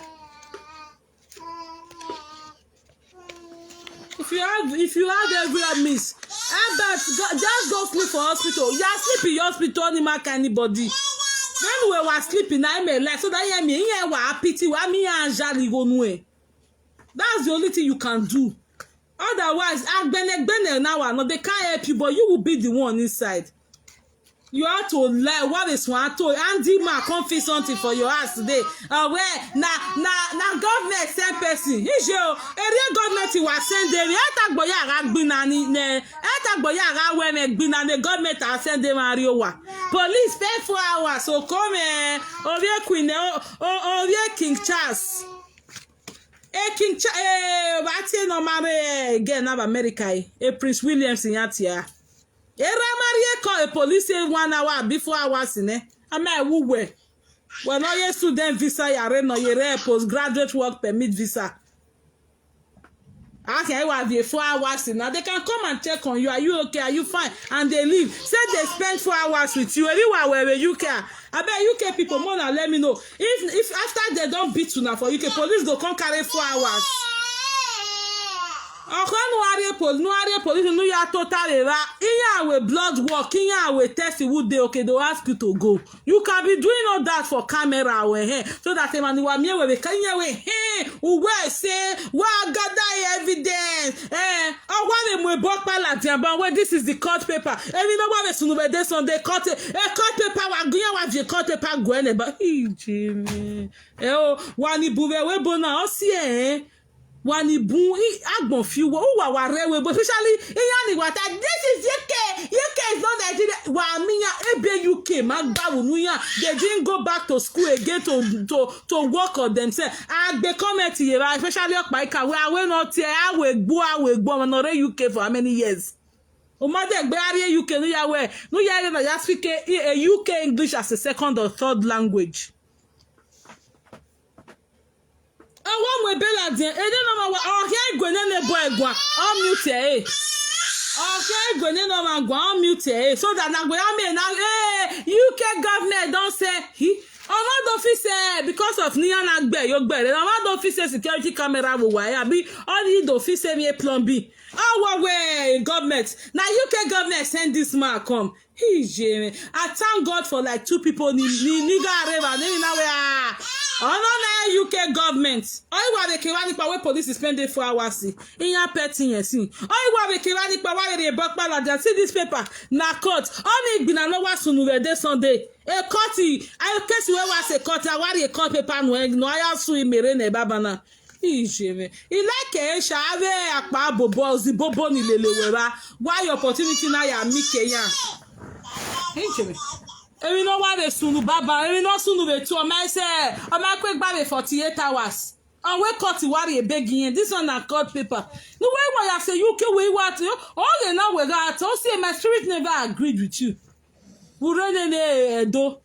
If you have, if you have every miss, Albert, go, just go sleep for hospital. You are sleeping in hospital, any mark anybody. When we were sleeping, I may like so that hear me, hear what pity, what me and Jali go nwe. That's the only thing you can do. Otherwise, agbene gbene now, no, they can't help you, but you will be the one inside. You have to lie. What is one to Andy Ma come feel something for your ass today? Uh, where na na na government send person. Ije o, area government wa send them. Eta gboya ra gbin na ni ne. Eta Boya ga we me gbina the government are send them ariowa. Police spend four hours so come eh, Ovie Queen eh, o- o- Ovie King Charles. E King Charles eh, what no mare eh, again of America eh, eh, Prince Williams in Atia. Era Marie call a police say one hour before hours in eh. Am I who were? Well, no yes student visa yare no yere postgraduate work permit visa. Okay, I have a four hours in now. They can come and check on you. Are you okay? Are you fine? And they leave. Say they spend four hours with you. Everywhere where you can. I bet U K people more than let me know. If if after they don't beat you now for U K, police go come carry four hours. Ọkọ nuwari police nuwari police nu ya total era iya we blood work iya we test would dey okay they will ask you to go. You can be doing all that for camera we eh so that man wa mi we be kan we eh uwe say wa gather evidence eh ọwọ́ lè mú ìbọn pàlà tí a bá wẹ́ this is the court paper èmi náà wà lè sùn lùbẹ̀ dé Sunday court a court paper wà gbìyànjú àti court paper gùn ẹ̀ nìbọn ìjì mi ẹ o wà ní bùbẹ̀ wẹ́ bọ́nà ọ́ sí ẹ̀ ẹ́ wà ní bùn agbọ̀n fi wọ́ ó wà wà rẹ̀ wẹ́ bọ́ especially ìyá ni wà tá this is U K U K is not Nigeria wà á mi yàn ebe U K má gbà wò nù yàn they didn't go back to school again to to to work on themselves àgbẹ̀ comment yẹra especially ọ̀pá ìkàwé àwẹ̀ náà tiẹ̀ àwẹ̀ gbọ́ àwẹ̀ gbọ́ ọmọ náà rẹ̀ U K for how many years. Umadegbe arie U K nuyawe nuyawe na ya speak a, a U K English as a second or third language. Awa mwe bela dien ede no ma wa ohia igwe ne ne boy gwa on mute eh. Ohia igwe ne no ma gwa on mute eh. So that na gwe ame na eh U K government don say he Omado fit say because of niyan na gbe yo gbe re Omado fit say security camera wo wa abi all he do fit say me plumbing. Our way government. Now U K government send this man come. He I thank God for like two people ni ni niga areva ni na we ah. Ono na U K government. Oi wa be ke wa nipa we police spend dey four hours. Iya petting yes. Oi wa be ke wa nipa wa re bokpa la see this paper. Na court. Oni igbina no wa sunu we dey Sunday. A court. I case we wa say court. I wa re court paper no no I sue mere na baba na. Ijeme. Ileke shave akpa bobo zibobo ni lele wera. Why opportunity na ya mike ya. Ijeme. Emi no wa be sunu baba. Emi no sunu be tu. Oma ese. Oma kwe gba be forty-eight hours. Awe court wari a begging. This one na court paper. No way why I say U K way what you. All the now we got. Oh see my spirit never agreed with you. Urene ne edo.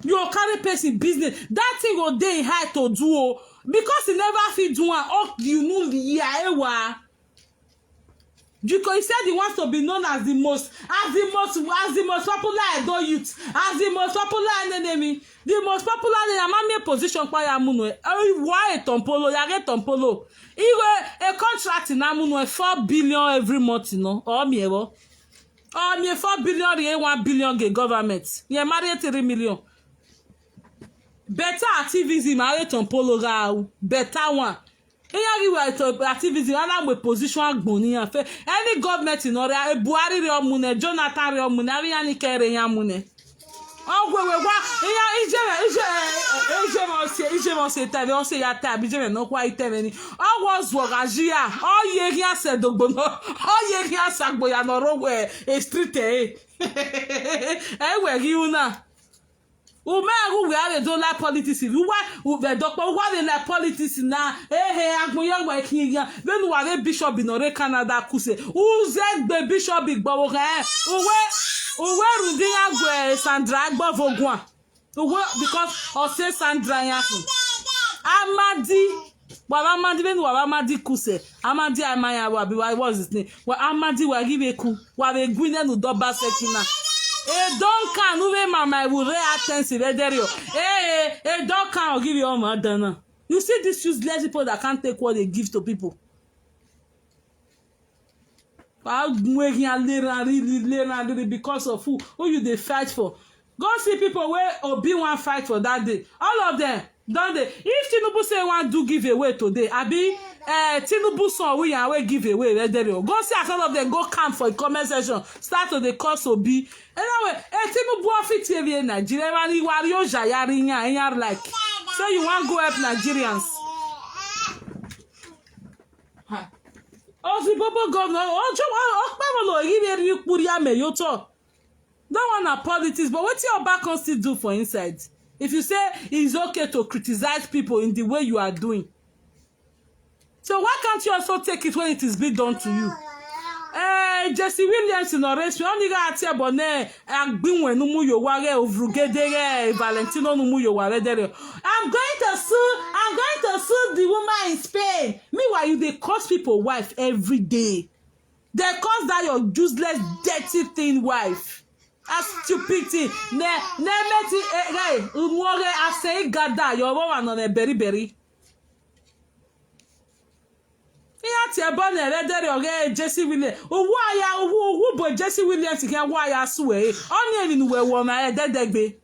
You carry person business that thing go dey high to do o because he never fit do am up you no lie ewa because he said he wants to be known as the most as the most as the most popular Edo youth as the most popular enemy the most popular enemy amami position pa ya munu e why tompolo ya get tompolo iwe a contract na munu e four billion every month no or mi ewo Or me four billion re one billion ge government. Ye marry three million. Better activism are to polo ga better one. Eya gi wa to activism ana we position agbon ni an fe. Any government in ore e Buhari re omune Jonathan re omune ari ani kere ya mune. Ogwe we wa iya ije ije ije mo se ije mo se tebe o se ya tabi ije me no kwa itebe ni. Owo zuo ga jia. Oye gi ase dogbo no. Oye gi ase agbo ya no ro we e street e. E we gi una. Ume agu we are do la politics. Uwa u be dokpo uwa de la politics na. Eh eh agbon ya we ki ya. Benu wa re bishop no re Canada kuse. Uze gbe bishop gbo wo he. Uwe uwe rudin agwe Sandra gbo vogwa. Uwe because o se Sandra ya ku. Amadi Baba Amadi benu Baba Amadi kuse. Amadi Amaya wa bi wa what's his name? Wa Amadi wa give eku. Wa be gwine nu doba sekina. E don kan nu be mama e wure atensi be derio. Eh eh e don kan o give you all dana. You see these useless people that can't take what they give to people. Because of who? Who you dey fight for? Go see people wey Obi wan fight for that day. All of them don dey. If Tinubu say wan do giveaway today, abi eh, Tinubu son wey yan wey give away red area. Go see as all of them go camp for the comment section, start to dey curse Obi. Anyway, eh, Tinubu office area Nigeria, everybody wari o jayari yan yan like. So you wan go help Nigerians? Ha. Ozibobo governor, Ojo, Okpebholo, Iriri, Kpuria, Meyoto. That one na politics, but wetin Oba come still do for inside? If you say it's okay to criticize people in the way you are doing, so why can't you also take it when it is being done to you? Eh, Jesse Williams in Orange, only got here, but ne, Agbinwe Numu Yoware, Ovrugedere, Valentino Numu Yoware, Dere. I'm going to sue, I'm going to sue the woman in Spain. Meanwhile, you dey curse people wife every day. They curse that your useless, dirty thing wife. A stupid thing. Ne, ne meti, eh, hey, umwore, I say, Gada, your woman on a berry berry. Ihe a tie ebe ọ na-ere dere oge Jesse Williams. Uwu aya, uwu, uwu bụ Jesse Williams ihe wa ya sue. Onye ni nuwe wo na ededegbe.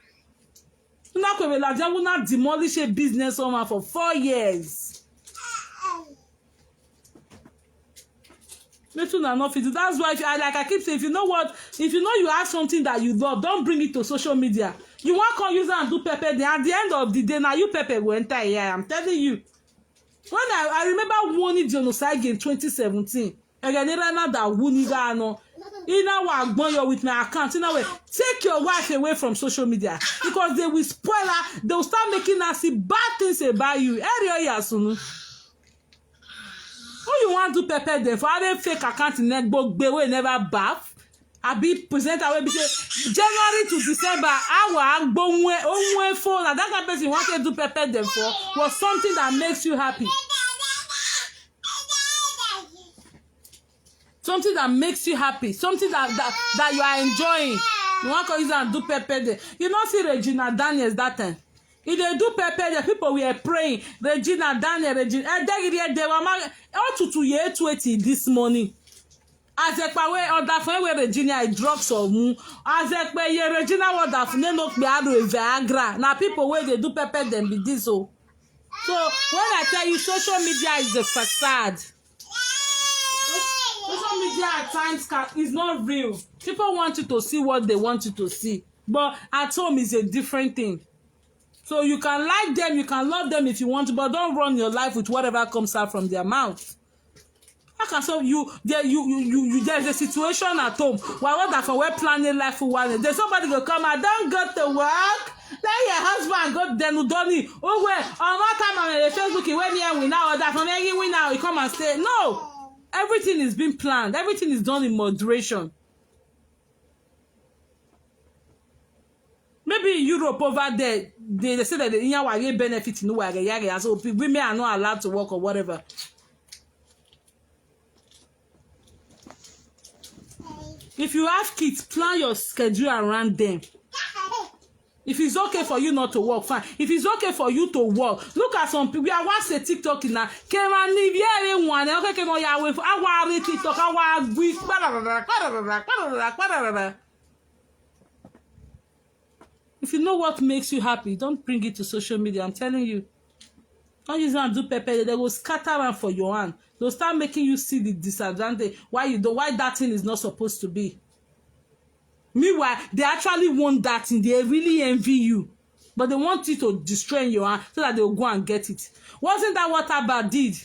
Una kwebela dia wuna demolish a business owner for four years. Make una no fit do. That's why if you, I, like I keep saying, if you know what, if you know you have something that you love, don't bring it to social media. You wan come use am do pepper, then at the end of the day, na you pepper go enter here. I'm telling you. When I, I remember warning Genocide in twenty seventeen. Again, Irana that wuni gano. Ina wa gbon yo with my account. Ina we take your wife away from social media because they will spoil her. They will start making her see bad things about you. Eri oya sunu. Who you want to pepper them for having fake account in Negbo Gbe wey never baff? Abi presenter wey be say January to December, awa agbo nwe, o nwe phone. Na that kind person you want to do pepper them for was something that makes you happy. Something that makes you happy, something that, that, that you are enjoying. You want to use and do pepper them. You know, see Regina Daniels that time. If they do pepper, the people were praying. Regina Daniel, Regina, eh, they, they, they were mar-, all to two year twenty this morning. As a power order for where Regina, I drop some. As a pay Regina order for no be ado Viagra. Now people where they do pepper them be this so. So when I tell you social media is a facade. Social media at times can, is not real. People want you to see what they want you to see. But at home is a different thing. So you can like them, you can love them if you want to, but don't run your life with whatever comes out from their mouth. How can so you there you you you, you there's a situation at home? Why what that for where planning life for one? There's somebody go come, I don't go to work. Let your husband go then udoni. Oh well, on what time on the Facebook when here we now that from any we now you come and say no. Everything is being planned, everything is done in moderation. Maybe in Europe over there, they, they say that the Inyawa get benefit in Uwage Yage, so pe-, women are not allowed to work or whatever. If you have kids, plan your schedule around them. If it's okay for you not to work, fine. If it's okay for you to work, look at some people. I watch a TikTok in a Kema Niviere one. Okay, Kema Yahweh. I want TikTok. I want. If you know what makes you happy, don't bring it to social media. I'm telling you. Don't use and do pepper. They will scatter around for your hand. They'll start making you see the disadvantage. Why you do? Why that thing is not supposed to be. Meanwhile, they actually want that thing. They really envy you. But they want you to destroy in your hand so that they'll go and get it. Wasn't that what Abba did?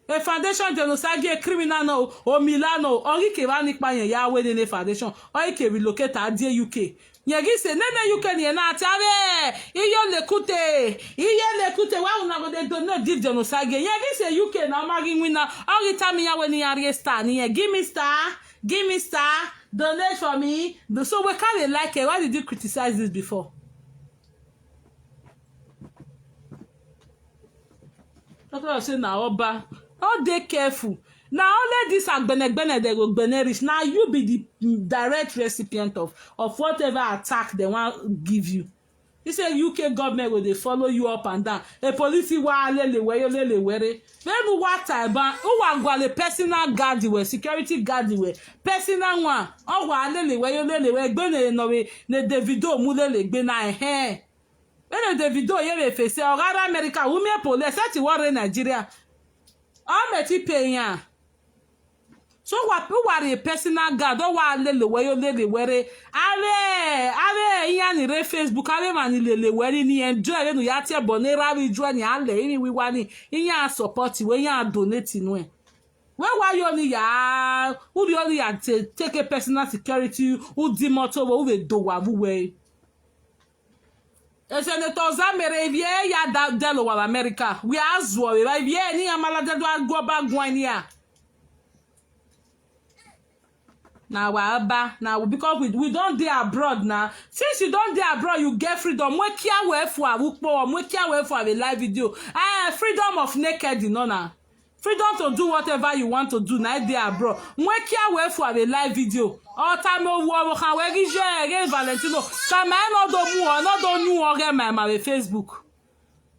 A foundation genocide, a criminal no, or Milano, or he can run it by Yahweh in a foundation, or he can relocate at the U K. Yegi say, Nene U K ni na tare, iyo lekute, iyo lekute, why una go dey do no give genocide? Yegi say U K na magi wina, or he tell me when he are star, ni give me star, give me star, donate for me. So we can't like it. Why did you criticize this before? Doctor say na Oba. All dey careful. Na only this agbene gbene they go gbene rich. Now you be the mm, direct recipient of of whatever attack they want give you. He say U K government will they follow you up and down. A police wa lele weyo lele were. Then what I ban? Who are gwale personal guard were, security guard were, personal one. Oh wa lele weyo lele we gbene no we ne Davido mu lele gbena eh. When the video here we face or America, women police set war in Nigeria. All me ti pay yan. So what who are a personal guard? Oh wa lele weyo lele were. Are are yan ni re Facebook are man ni lele were ni enjoy re no ya tie bonera we join ni ale ni we wa ni. Yan support we yan donate no. Where were you only ya? Who the only ya take, take a personal security? Who the motor? Who the do wa? Who way? E Senator Zamere, if ye ya da delo wa America, we are as well. If ye ni amala da do go back one year. Now wa ba now because we we don't dey abroad now. Since you don't dey abroad, you get freedom. Mwe kia we for a wukpo, mwe kia we for a live video. Ah, freedom of naked, you know now. Freedom to do whatever you want to do now dey abroad. Mwe kia we for a live video. Or time no wo wo kan we gi je ge Valentino. Time I no do mu o no do nu o ge my my Facebook.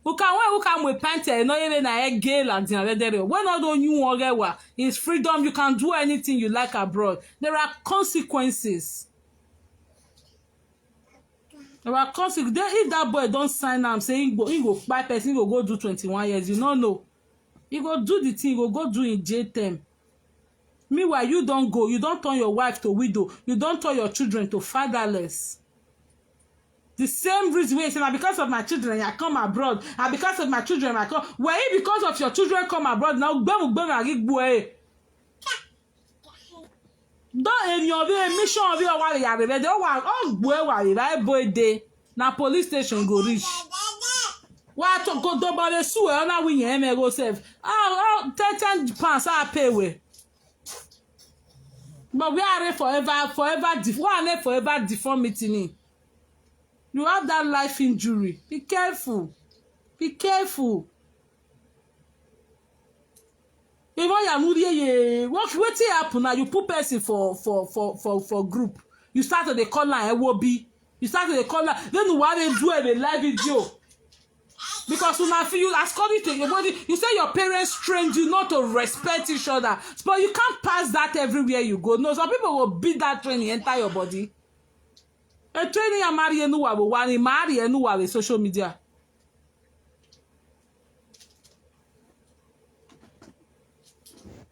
Who can we who can we paint e no even na e gay la din we dere. We no do nu o ge wa. It's freedom. You can do anything you like abroad. There are consequences. There are consequences. If that boy don't sign am say he go he go kpai person he go go do twenty-one years, you no know. He go do the thing, he go go do in jail term. Meanwhile, you don't go, you don't turn your wife to widow, you don't turn your children to fatherless. The same reason wey say na because of my children I come abroad, and because of my children I come. Well, if because of your children come abroad now, gbemu gbemu agigbu eh. Don emi obi mission obi owa ya rebe de owa ogbu ewa rebe ebo ede na police station go reach. Wa to go do ba le su e ona wi yen me go sef. Ah, ah, ten ten pounds I pay we. But we are forever, forever, def- we are forever deformity ni. You have that life injury. Be careful. Be careful. Even ya no dey ye. What wetin happen now? You put person for for for for for group. You start to dey call am ewobi. You start to dey call am. Then why they do a live video? Because una feel you according to your body, you say your parents trained you not to respect each other. But you can't pass that everywhere you go. No, some people will beat that training enter your body. A training ya marry enu wa bo wa ni marry enu wa with social media.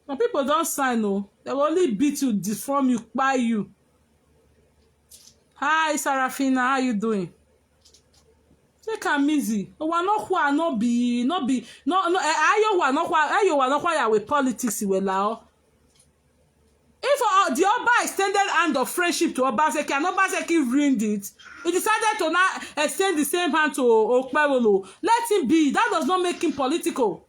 Some people don't sign no. They will only beat you, deform you, buy you. Hi Sarafina, how you doing? Take am easy. Owa no kwa no be no be no no eh, ayo wa no kwa ayo wa no kwa ya with politics we lao. If uh, the Oba extended hand of friendship to Obaseki and Obaseki ruined it, he decided to now extend the same hand to Okpewolo. Let him be. That does not make him political.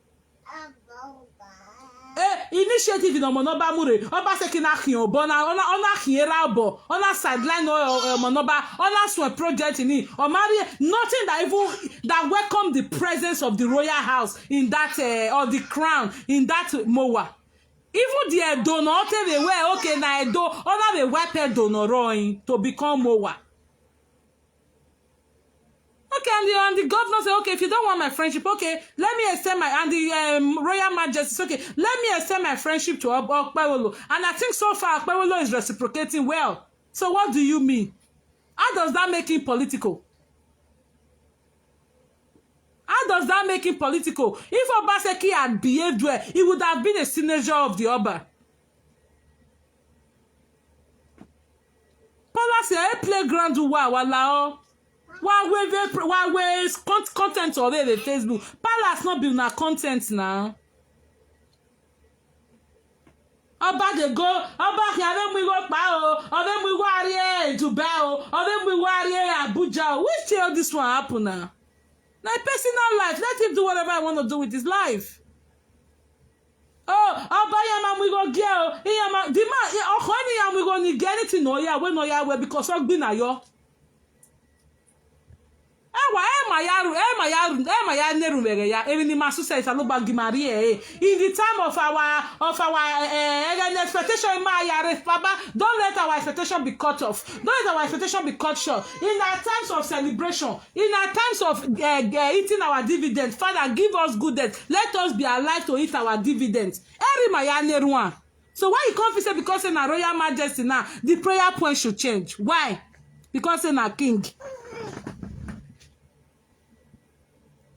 Eh, initiative in Omonoba Mure, Obaseki na hin obo na ona ona hin era obo, ona sideline o Omonoba, ona swe project ni, Omari nothing that even that welcome the presence of the royal house in that uh, or the crown in that Mowa. Even the Edo no te they were okay na Edo, ona they wipe Edo no roin to become Mowa. Okay, and the, and the governor said, okay, if you don't want my friendship, okay, let me extend my, and the um, royal majesty, okay, let me extend my friendship to Okpewolo. And I think so far, Okpewolo is reciprocating well. So what do you mean? How does that make him political? How does that make him political? If Obaseki had behaved well, he would have been a signature of the Oba. Palace a playground wa wala o. Wa we ve wa we content of the Facebook. Palace not be na content now. Oba dey go, Oba here dey we go pa o, or dey we go are Dubai o, or dey we go are Abuja o. Which tell this one happen now? Na personal life. Let him do whatever I want to do with his life. Oh, Oba yama we go girl. Yama the man. Okoni yama we go ni get anything no ya we no ya we because of gbinayo. Ewa ema yaru ema yaru ema ya neru mere ya emi ni masu se isa lo ba gimari eh. In the time of our of our eh, eh, expectation ma yare baba, don't let our expectation be cut off. Don't let our expectation be cut short. In our times of celebration, in our times of uh, uh, eating our dividend, Father, give us good death. Let us be alive to eat our dividend. Eri ma ya neru an. So why you come feel say because say na royal majesty now, the prayer point should change? Why? Because say na king.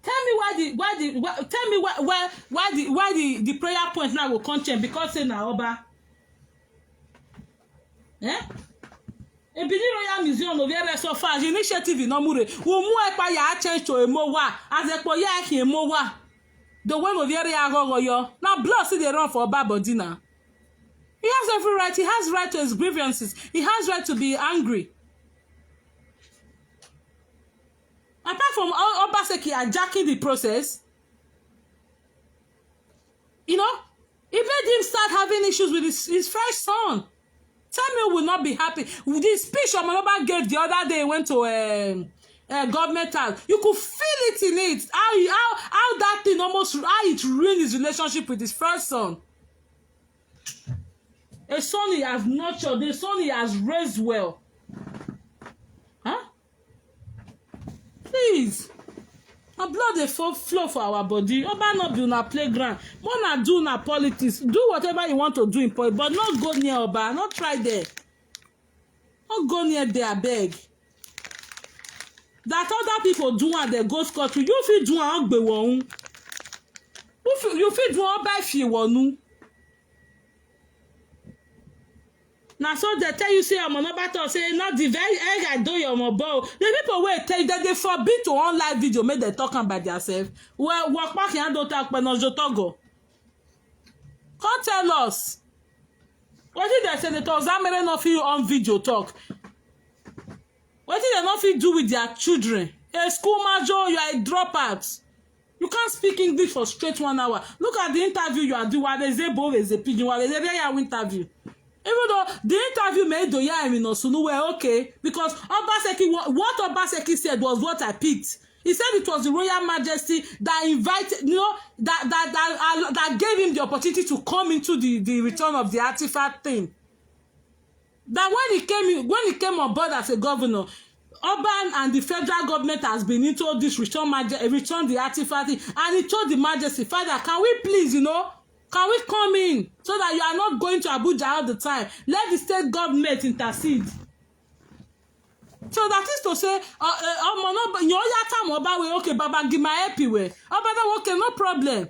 Tell me why the why the why, tell me why why why the why the the prayer point now go come change because say na Oba. Eh? Ebini Royal Museum no very so far. The initiative in Omure. Umu epa ya change to Emowa. As epo ya ki Emowa. The way we very agogoyo. Now blood still dey run for Oba body now. He has every right. He has right to his grievances. He has right to be angry. Apart from O- Obaseki hijacking the process, you know, it made him start having issues with his, his first son. Tell me, will not be happy. The speech Omoloba gave the other day, went to um, uh, government house. You could feel it in it. How, how, how that thing almost, how it ruined his relationship with his first son. A son he has nurtured, a son he has raised well. Huh? Please. A blood dey fo- flow for our body. Oba no be una playground. Una do una politics. Do whatever you want to do in politics, but not go near Oba. Not try there. Not go near there, abeg. That other people do and they go scot free. You fit do and ogbe won. You fit, you fit do and buy fi wonu. Na so they tell you say I'm on about us say not the very egg I do your mobile. The people wey tell you that they forbid to on live video make they talk am by themselves. Well, walk back here and don't talk but not togo. Come tell us. What did they say that Ozamere no fit on video talk? What did they not fit do with their children? A school major, you are a dropout. You can't speak English for straight one hour. Look at the interview you are doing. Wabezebo, Bezepidgin, Wabezebe, ya interview. Even though the interview made Doya Emino Sunu were okay, because Obaseki, what, what Obaseki said was what I picked. He said it was the Royal Majesty that invited, you know, that that that, uh, that gave him the opportunity to come into the the return of the artifact thing. That when he came in, when he came on board as a governor, Oba and the federal government has been into this return, maje- return the artifact thing, and he told the majesty, "Father, can we please, you know, can we come in so that you are not going to Abuja all the time? Let the state government intercede." So that is to say, uh, uh, ọmọ náà bá- yan ya táwọn ọba wẹ, "Okay, Baba, give my happy way." Ọba náà, "Okay, no problem."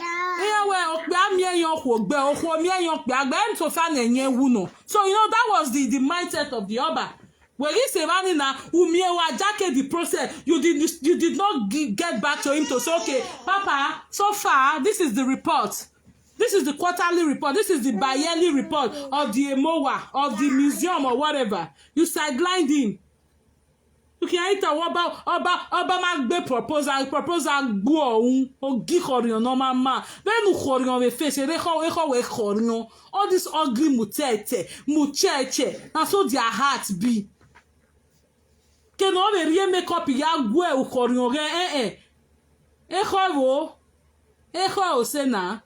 Ihe wee okpe amie yan okwo gbe okwo mie yan okpe agbe en to fa na enye wu no. So you know that was the the mindset of the Oba. Where he say, "Rani na umie wa jake the process." You did you did not gi- get back to him to say, "Okay, Papa, so far this is the report. This is the quarterly report. This is the bi-yearly report of the Emowa, of the museum or whatever." You sidelined him. You can enter Oba Oba Oba ma gbe proposal proposal gbo ohun ogi koriyan no ma ma. Benu koriyan we face re ko e ko we koriyan. All this ugly mutete, mucheche. Na so their heart be. Ke no be rie makeup ya gwe ukoriyan re eh eh. E ko wo. E ko o se na.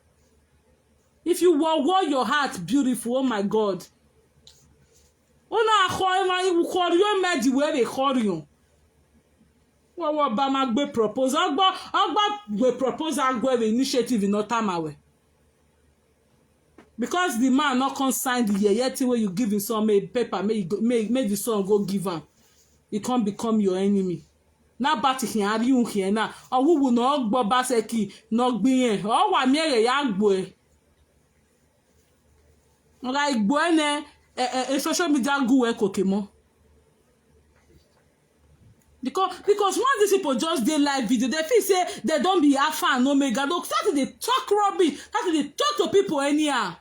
If you were were your heart beautiful, oh my God. Una ko ma ukoriyan me di we be koriyan. Wo wo ba ma gbe proposal gbo ogbo gbe proposal gwe the initiative in otamawe. Because the man not come sign the yeye thing wey you give him son make paper make you go- make make the son go give am, he come become your enemy. Na bati hin ari un hin na owuwu na ogbo baseki na gbin yen o wa mi ere ya gbo e. Nga igbo ene e e e social media gu e koke mo. Because because once these people just dey live video, they feel say they don be alpha and omega. They start to dey talk rubbish, start to dey talk to people anyhow.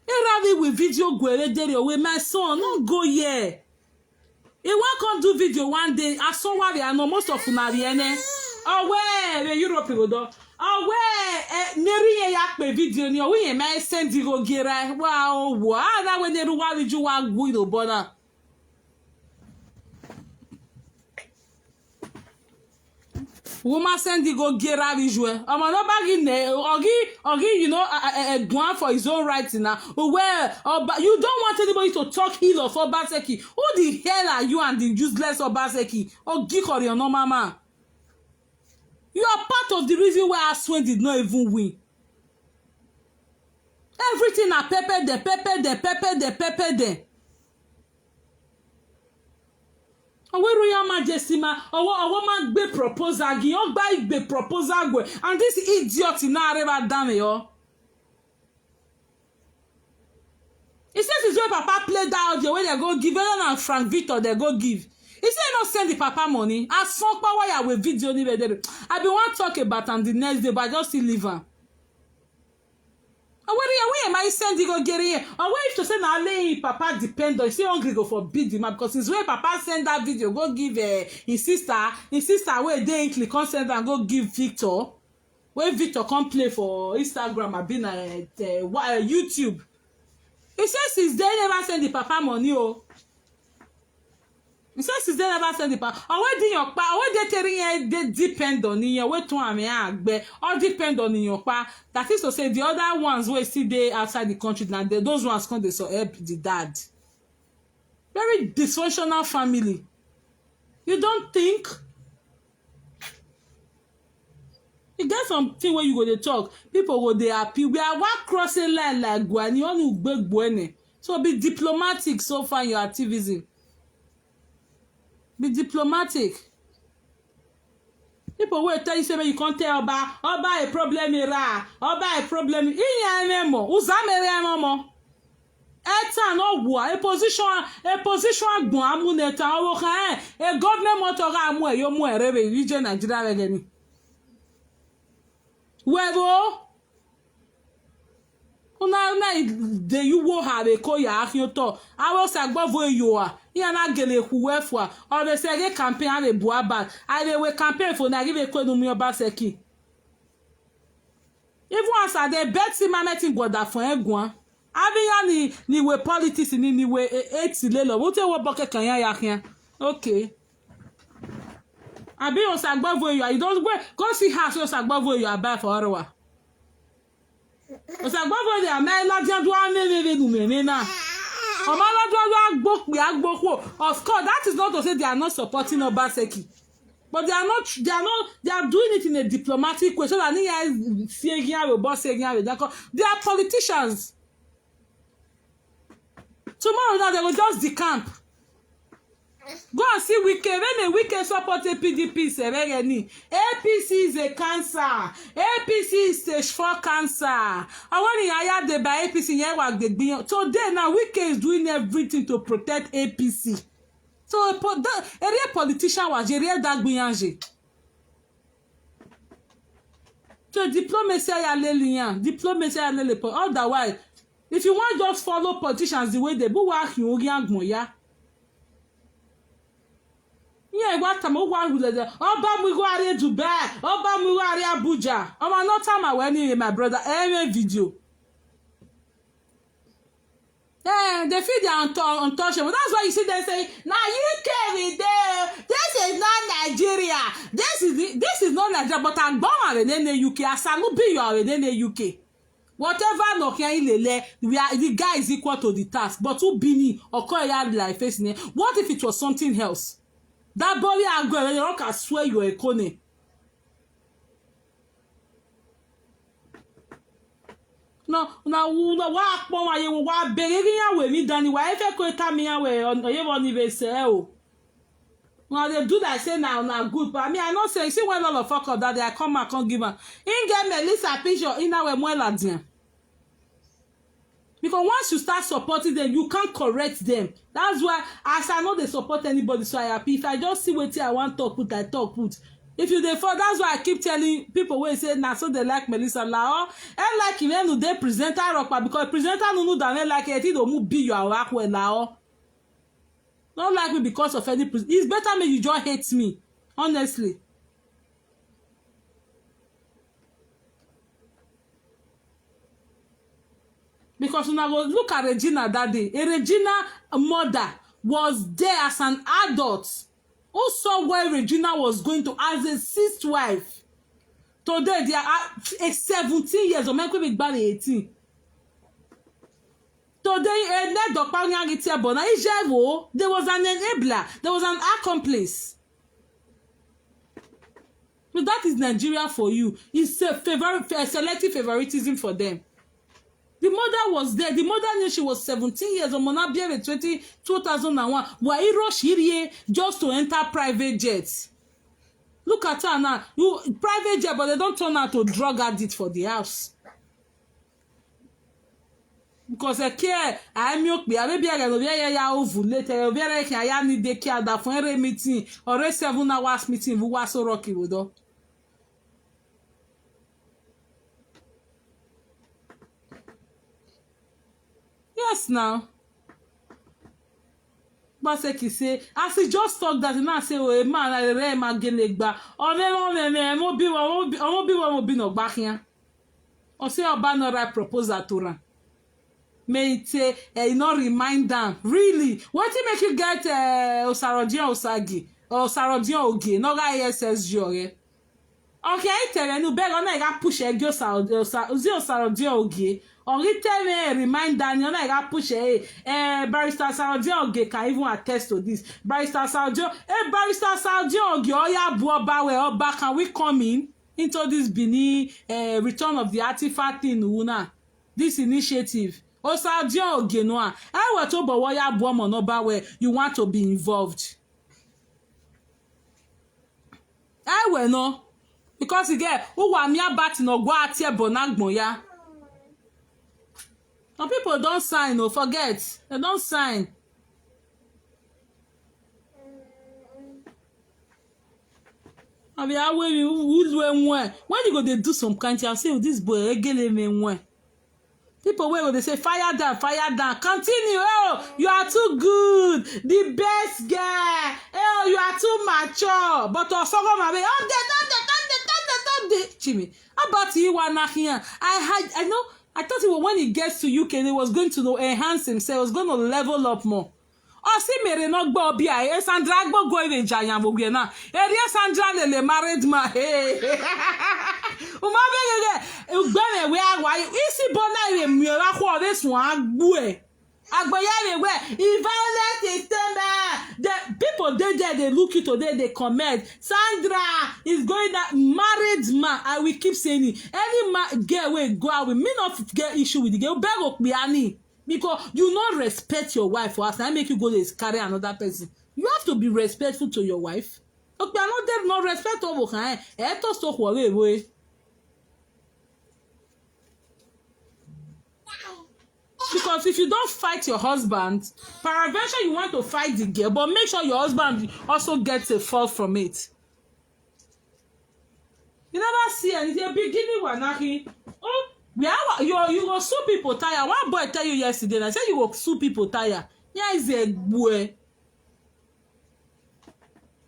He rather with video gwere dere away, my son, no go here. He wan come do video one day. Asonwari ano most of una riene. Owe we Europe go do. Owe e neri ye ya pe video ni owe ye ma send go gera. Wa o wa na we neru wa riju wa gwi do bona. Woman send the go gera visual. Omo no bag in there. Ogi Ogi you know uh, uh, uh, go for his own right now. Well, Oba, you don't want anybody to talk ill of Obaseki. Who the hell are you and the useless Obaseki? Ogi Korion no mama. You are part of the reason why Aswen did not even win. Everything na pepper them, pepper them, pepper them, pepper them. Owe Royal Majesty ma owo owo ma gbe proposal gi o gba igbe proposal gwe and this idiot na areba dame yo. He says his way papa play that audio wey they go give whether na Frank Victor they go give. He say no send the papa money. As fun power ya with video ni bede. I be wan talk about am the next day, but I just still leave am. And when you when I send you go get it, or what if to say na only him papa depend on? Say hungry go forbid him because since when papa send that video go give uh, his sister, his sister wey dey Italy come send am go give Victor. Wey Victor come play for Instagram abi na uh, uh, YouTube. He say since then never send the papa money o. He say since then never send the papa. Or wey dey your pa, or wey dey teri yẹn dey depend on yẹn, wey tún àmì àgbẹ̀, or depend on your pa. That is to say the other ones wey still dey outside the country na the, those ones come dey so help the dad. Very dysfunctional family. You don't think? E get something wey you go dey talk, people go dey happy. We are one crossing line like Guani, onu gbegbo ene. So be diplomatic so far in your activism. Be diplomatic. People wey tell you say make you come tell Oba, Oba a problem era, Oba a problem. Iye eme mo, uza mere eme mo. Eta no gwa, a position, a position agbon amu neta owo kan eh, a government motor ga amu e yo mu ere be rije Nigeria regeni. Webo una na de you wo ha be ko ya ahin to. Awo sa gbo vo yo a. Iya na gele ku we fu a. O be se ge campaign a be bu aba. A be we campaign for na give e ko nu mi Obaseki. Even as I dey bet him, I met him God for Egwan. Having ya ni ni we politics ni ni we eight lelo. What you work kan ya ya here? Okay. Abi Osagbavo you are. You don't go, go see house Osagbavo you are buy for Arawa. Osagbavo they are my ladian do ame me me no me me na. Oma ladian do agbokpe agbokwo. Of course, that is not to say they are not supporting Obaseki. But they are not, they are not, they are doing it in a diplomatic way so that ni ya see again we boss again we. They are politicians. Tomorrow now they will just decamp. Go and see Wike. When a Wike support a P D P, Seregeni. A P C is a cancer. A P C is stage four cancer. I want to hear they by A P C. Yeah, what they be today now. Wike is doing everything to protect A P C. So a po- the- a real politician was a real Dagbiyanje. So diplomacy ya lelian, diplomacy ya lele po. Otherwise, if you want just follow politicians the way they bu wa hin ori agbon ya. Yeah, what time o wa ru le de. Oba mu wa re Dubai, Oba mu wa re Abuja. Oba no time away ni my brother. Every video. Eh, they feel they are untou- untouchable. That's why you see them say, now U K we there. This is not Nigeria. This is the, this is not Nigeria, but I'm born in the U K. Asalu be you are in the U K. Whatever no can lele, we are the guy is equal to the task. But who be me? Or call ya like face name. What if it was something else? That boy I go and rock I swear your economy. No, na na wa akpọ wa ye wa bere ri ya we mi dani wa efe ko ta mi ya we o ye wo ni be se o. Una dey do like say na una good, but me I know say see when all of fuck up that day I come out come give am. Him get Melissa picture in our Muela dia. Because once you start supporting them, you can't correct them. That's why as I know they support anybody, so I happy. If I just see wetin I want talk put, I talk put. If you dey fall, that's why I keep telling people wey say na so they like Melissa Lao. I like him when they presenter rock because presenter no know that like it do mu be your work well Lao. Not like me because of any pres- it's better me you just hate me, honestly. Because when I go look at Regina that day, a Regina mother was there as an adult who saw where Regina was going to as a sixth wife. Today they are a seventeen years old, make we be eighteen. Today, eh, net dokpa nyagi tiabo na ijevo. There was an enabler. There was an accomplice. But that is Nigeria for you. It's a favor, a selective favoritism for them. The mother was there. The mother knew she was seventeen years old. Mona Biere twenty, two thousand and one. Why rush here just to enter private jets? Look at her now. You private jet, but they don't turn her to drug addict for the house. Because e care, I mi okpi, I be bia no bia ya ya ovulate, e bia re ki aya ni dey care that for every meeting, or a seven hours meeting, we was so rocky with all. Yes, now. But say he say, as he just talk that, he now say, "Oh, a man, I re ma gele gba. Ome, ome, me, mo bi wo, mo bi, mo bi wo, mo bi no gba here." Or say, "Oba no write proposal to am." May it say, eh, no remind am. Really? What make you get, eh, Osarodion Osagi? Osarodion Ogie? No guy S S G, okay? Okay, I tell you, no beg, no, I got push, eh, go Sa-, Sa-, Ozi Osarodion Ogie. Or he tell me, remind Daniel, no, I got push, eh, eh, Barrister Osarodion Ogie can even attest to this. Barrister Osarodion, eh, Barrister Osarodion Ogie, oh yeah, Buoba, where Oba, can we come in into this Benin, eh, return of the artifact thing, Una? This initiative. Osarodion Ogie, no, I want to, but what ya Buomo no ba where you want to be involved. I will no. Because again, who wa mi about no go at here, but not ya. Some people don't sign, no, forget. They don't sign. I be away me, who, who do when? When you go, they do some kind thing, I say, "Oh, this boy, egele me when." People wey go dey say, "Fire down, fire down. Continue. Oh, you are too good. The best guy. Oh, you are too mature." But Osogo, my baby, oh, they don't, they don't, they don't, they don't, they, Jimmy. How about you, Wanakian? I had, I know, I thought he was, when he gets to U K, he was going to know, enhance himself, he was going to level up more. Osimiri no gbo bi ai, e Sandra gbo go ire janya mo gbe na. Eri e Sandra le le married man. Hey. Uma be le le, ugbere we awa, isi bona ire mi ora ko re sun agbo e. Agbo ya re we, e violent is tame. The people dey there, they look you today, they comment. Sandra is going that married man. I will keep saying it. Any ma-, girl wey go out with me, not get issue with the girl. Beg Okpiani. Because you no respect your wife for us, I make you go dey carry another person. You have to be respectful to your wife. Okay, I no dey no respect over her. Eh, to so for we we. Because if you don't fight your husband, peradventure you want to fight the girl, but make sure your husband also gets a fall from it. You never see anything. Beginning one, Naki. Oh, we are, you, you go sue people tire. One boy tell you yesterday, and I said you go sue people tire. Here is a boy.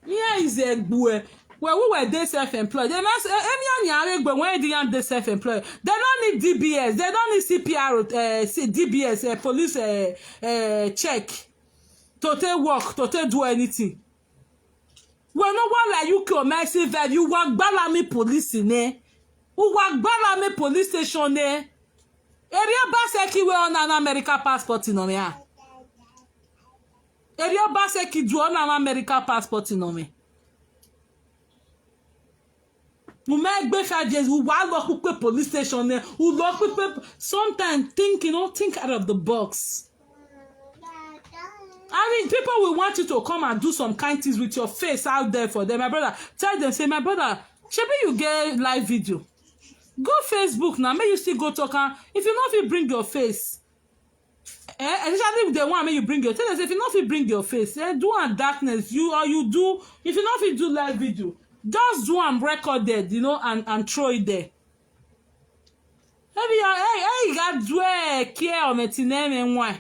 Here is a boy. Well, we were they self-employed. They must, eh, any on your but when they are they self-employed, they don't need D B S. They don't need C P R, uh, C-, D B S, uh, police, uh, uh, check to take work, to take do anything. We no want like U K or Mercy Valley. You want Gbalami police in there. You want Gbalami police station there. Area Baseki we on an America passport in on here. Area Baseki do on an America passport in on me. Mo máa gbé five years, mo wá lọ pípé police station ni, mo lọ pípé. Sometimes think, you know, think out of the box. I mean, people will want you to come and do some kind things with your face out there for them. My brother, tell them, say, "My brother, shebi you get live video. Go Facebook now, make you still go talk am. If you no fit bring your face, eh, especially if they want make you bring your, tell them say if you no fit bring your face, eh, do am darkness. You or you do, if you no fit do live video, just do am recorded, you know, and, and throw it there." Maybe you, hey, hey, you got dwe care on it in name and why.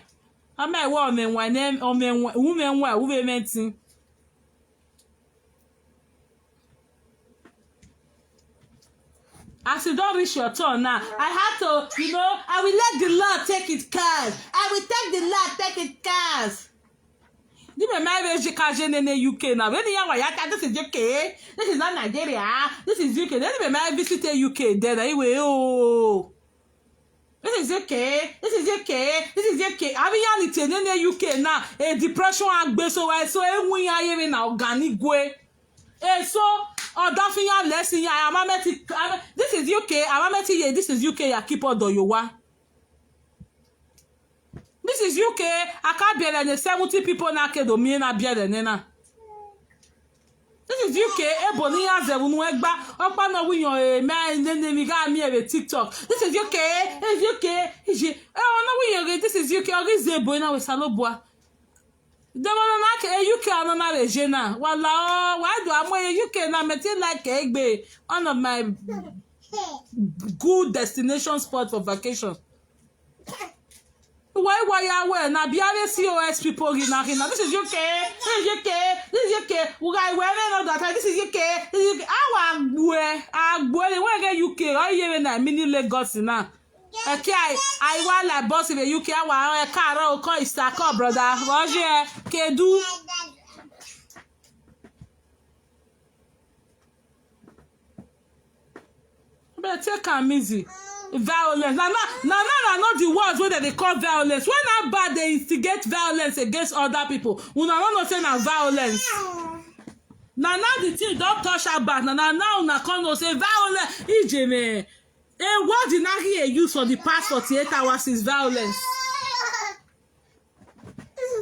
I might want men why name on men women why women thing. As you don't reach your turn now, I had to, you know, I will let the Lord take it cars. I will take the Lord take it cars. Ni me my reji kaje ne ne U K now. When you are, this is U K. This is not Nigeria. This is U K. Then me my visit U K. Then I will, oh. This is U K. This is U K. This is U K. Abi ya ni te ne ne U K now. A depression agbe so why so e wun ya ye me na organic way. E so odafinya lesi ya amameti. This is U K. Amameti ye. This is U K. Ya keep on do you wa. This is U K. I can't be any seventy people na kedo me na be any na. This is U K. Ebo ni ya ze wunu egba. Okpa no wi yon e me ne ne mi ga mi e TikTok. This is U K. This is U K. Ije. E o no wi yon e, this is U K. Ori ze bo na we salo bua. De mo na ke e U K ano na re je na. Wala o, why do amo e U K na me ti like egbe. One of my good destination spot for vacation. Why why ya we na biare C O S people gi na hina. This is U K. This is U K. This is U K. Uga we me no that. This is U K. This is U K. Awa gwe. Agwe we get U K. O ye we na mini Lagos na. Okay, I I want like boss in the U K. Awa e karo ko Easter ko brother. Roger Kedu. But take am easy. Violence. Na na na na na not the words wey dem dey call violence. When Abba dey instigate violence against other people, una no know say na violence. Na now the thing don touch Abba. Na na now una come know say violence. Ijeme. A word Inaki use for the past forty-eight hours is violence.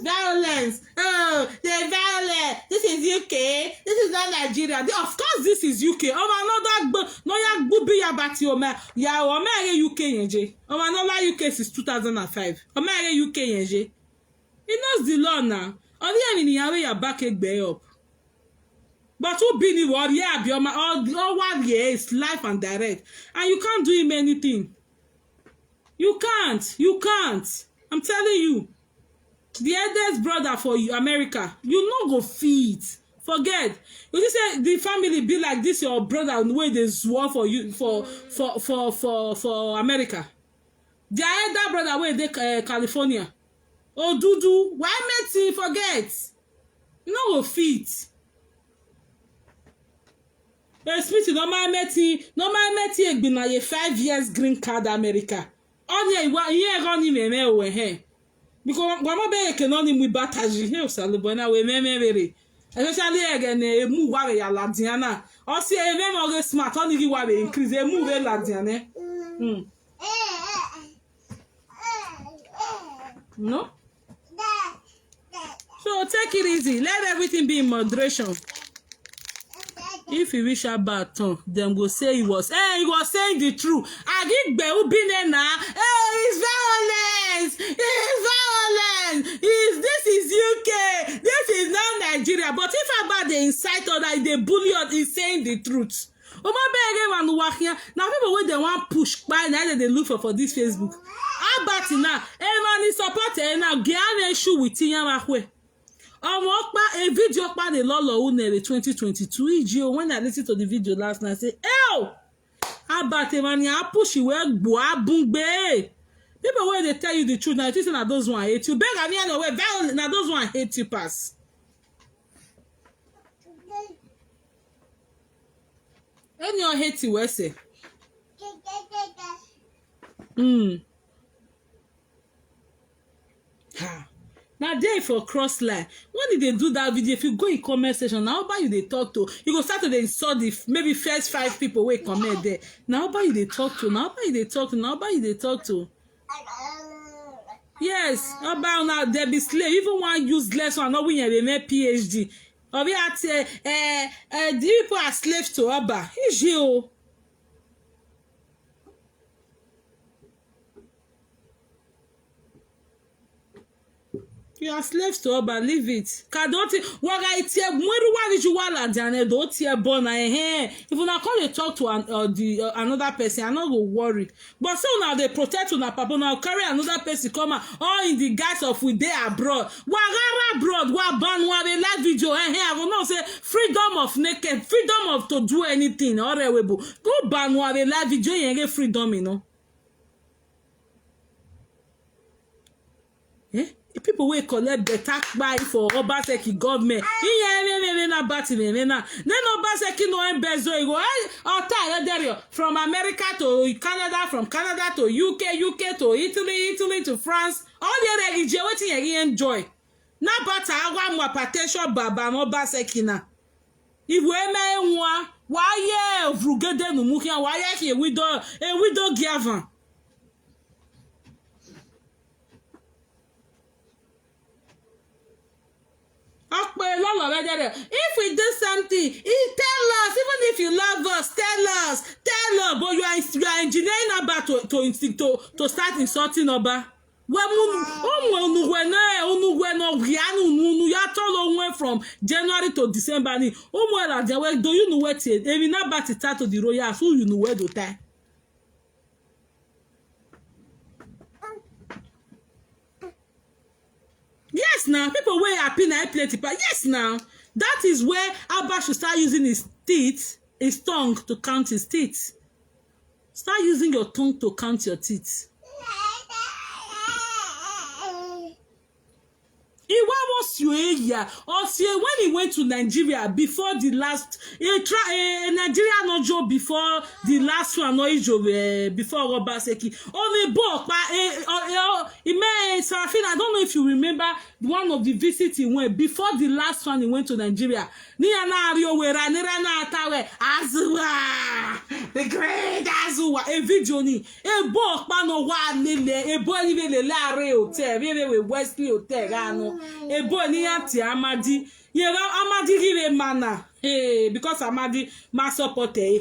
Violence. Oh, the violence. This is U K. This is not Nigeria. The- of course, this is U K. Oh, another gbo- no ya gbubi ya bati ome ya ome ere U K yenje. Oh, another U K since two thousand and five. Ome ere U K yenje. He knows the law now. Only any ni yawe ya back egbe up. But who be ni worry abi oma or or worry is life and direct, and you can't do him anything. You can't. You can't. I'm telling you. The eldest brother for you, America, you no go fit. Forget. You see say the family be like this, your brother wey dey zuo for you for for for for for America. Their elder brother wey dey uh, California. Odudu, why meeting forget? You no go fit. Smith normal meti normal meti egbina ye five years green card America. Ọ dị iwa ihe ego ni meme owe he. Because wa mo be ke no ni mu bataji he o sale boy na we meme rere. Especially ege ne emu wa we ya ladiana. O si eme mo ge smart, o ni gi wa we increase emu we ladiane. Hmm. No? So take it easy. Let everything be in moderation. If you wish about turn, them go say he was eh, he was saying the truth. Agigbe ubine na eh, it's violence. It's violence. Is this is U K. This is not Nigeria. But if about they incite or that they bully us, he's saying the truth. Omo bege man wahia. Now people wey they want push by now they look for for this Facebook. How about now? Everyone is support eh now. Get an issue with Tiyan Mahwe. Ọmọ pa a video pa the lolo unere twenty twenty-two E G O. When I listened to the video last night, I say, "Ew! Abate mani apushi we gbo abungbe." People wey dey tell you the truth now, you think say na those one hate you. Beg am here, no way. Beg na those one hate you pass. Any one hate you, we say. Hmm. Ha. Now dey for cross line. When they do that video, if you go in comment section, now about you they talk to, you go start to dey insult the f- maybe first five people wey comment there. Now about you they talk to, now about you they talk to, now about you they talk to. Yes, Oba now they be slave. Even one useless one, not when you make P H D. Obi at eh eh eh, the people are slave to Oba. Is you. You are slaves to Oba, leave it. Kadoti, waga itie mweru wari juwala diane do tie bona eh. If una come dey talk to an, uh, the uh, another person, I no go worry. But so now they protect una papa, now carry another person come out, all in the guise of we dey abroad. Wagara abroad, wa ban wa be live video eh. Eh, I go know say freedom of naked, freedom of to do anything. Orewebo, go ban wa be live video eh, get freedom, you know. Eh? People wey collect better kpai for Obaseki government. Iye eme eme na bati eme na. Then Obaseki no embezzle ego. Eh? Ota eredere from America to Canada, from Canada to U K, U K to Italy, Italy to France. All the area ije wetin you enjoy. Na bata agwa mu potential baba no Obaseki na. Iwe eme nwa. Wa ye vrugede nu muhia. Wa ye ki widow, a widow giavan. Ọ̀pọ̀ èlò lọ́rọ̀ rẹ jẹ́rẹ̀. If we do something, he tell us. Even if you love us, tell us. Tell us. But you are, you are engineering about to, to, insult- to, to start insulting Oba. Well, unu, ụmụ unu wee na, unu wee na ọgwụ ya na unu, unu ya tọrọ onwe from January to December ni. Ụmụ era je we, do you know what it? Emi na bati start to the royal, so you know where to tie. Yes, now people wey happy na plenty pa. Yes, now that is where Abba should start using his teeth, his tongue to count his teeth. Start using your tongue to count your teeth. Iwa was you area or see when he went to Nigeria before the last a try a Nigeria no job before the last one no ijo eh, before Obaseki. Only book pa eh, eh, eh, Ime Sarafina, I don't know if you remember one of the visit he went before the last one he went to Nigeria. Ni ya na-arị Owere, ni ra na-atawe Azuwa, the great Azuwa. A video ni ebo ọkpa no wa lele, ebo ni be lele are hotel, be be we Wesley Hotel ga no. Ebo ni ya ti Amadi. Ye ga Amadi give a mana. Hey, because Amadi ma support eh.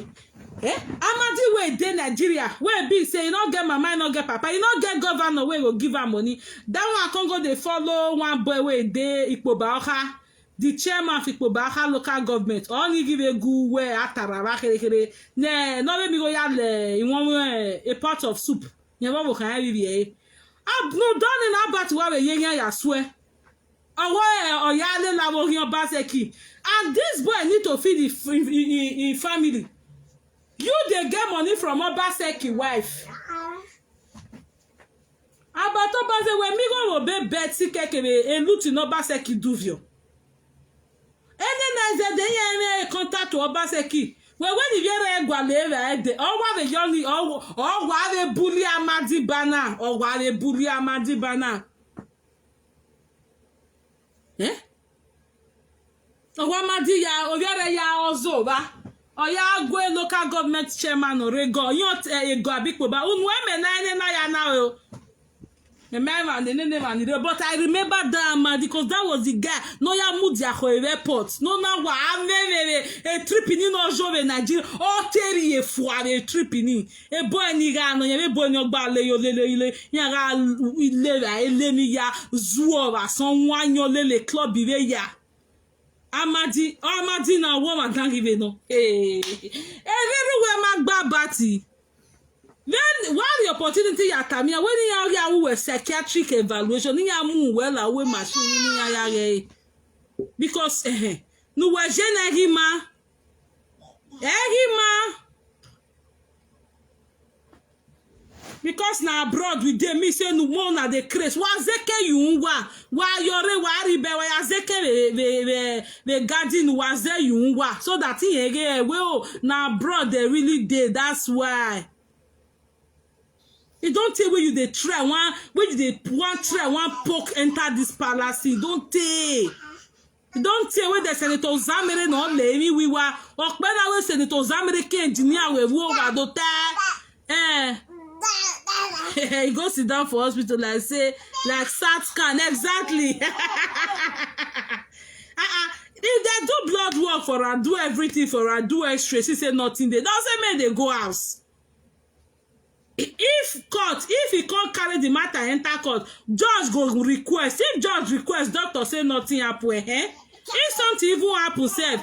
Eh? Amadi wey dey Nigeria, wey be say e no get mama, e no get papa, e no get governor wey go give am money. That one come go dey follow one boy wey dey Ikpoba Oka, the chairman of Ikpoba Oka local government. Only give a good way atarara kere kere. Ne, no make me go yale in one way a pot of soup. Never go can I be eh. Ab no done in about wa we yen ya swear. Owo eh, Oyale Lawo Obaseki. And this boy need to feed the f- in, in, in family. You dey get money from Obaseki wife. Abato baze we mi go wo be bet si keke be eluti no Obaseki duvio. Ene na ze de ye me contact to Obaseki. We when you hear e gwa le we e de. O wa be yoni o o wa be bully Amadi bana. O wa be bully Amadi bana. Eh? Owa Amadi ya, obiara ya Ozoba. Oya Agwe local government chairman Orego. Yo te ego abikpo ba. Unu eme na ene na ya na o. Eme ma ne ne ne ma ni re. But I remember that man because that was the guy. No ya mudi ako airport. No na wa ame me me. A trip ni no jo be Nigeria. O teri e fu a trip ni. E boy ni ga no ye, e boy ni ogba le yo le le le. Ya ga le ra ele mi ya zuo ba san wa yo le le club ibe ya. Amadi, Amadi na wo ma dangi be no. Eh. E re ru we ma gba bati. Then while the opportunity ya tamia when ya ya we psychiatric evaluation ni ya mu we la we machine ni ya ya re. Because eh nu we je na gi ma. Eri ma. Because na abroad we dey, me say no more na dey craze. Wa zeke yu nwa. Wa yore wa ribe wa ya zeke we we we we garden wa ze yu nwa. So that in ege we o na abroad they really dey. That's why. E don tey wey you dey try one wey you dey wan try one poke enter this palace. E don tey. E don tey wey the senator Zamere no le mi wiwa. Okpera wey senator Zamere ke engineer we wo wa do te. Eh. He go sit down for hospital like say like sat scan exactly. Uh-uh. If they do blood work for her, do everything for her, do x-ray, she say nothing dey. Don't say make they go house. If court, if he can't carry the matter enter court, judge go request. If judge request, doctor say nothing happen. Eh? If something even happen, sef,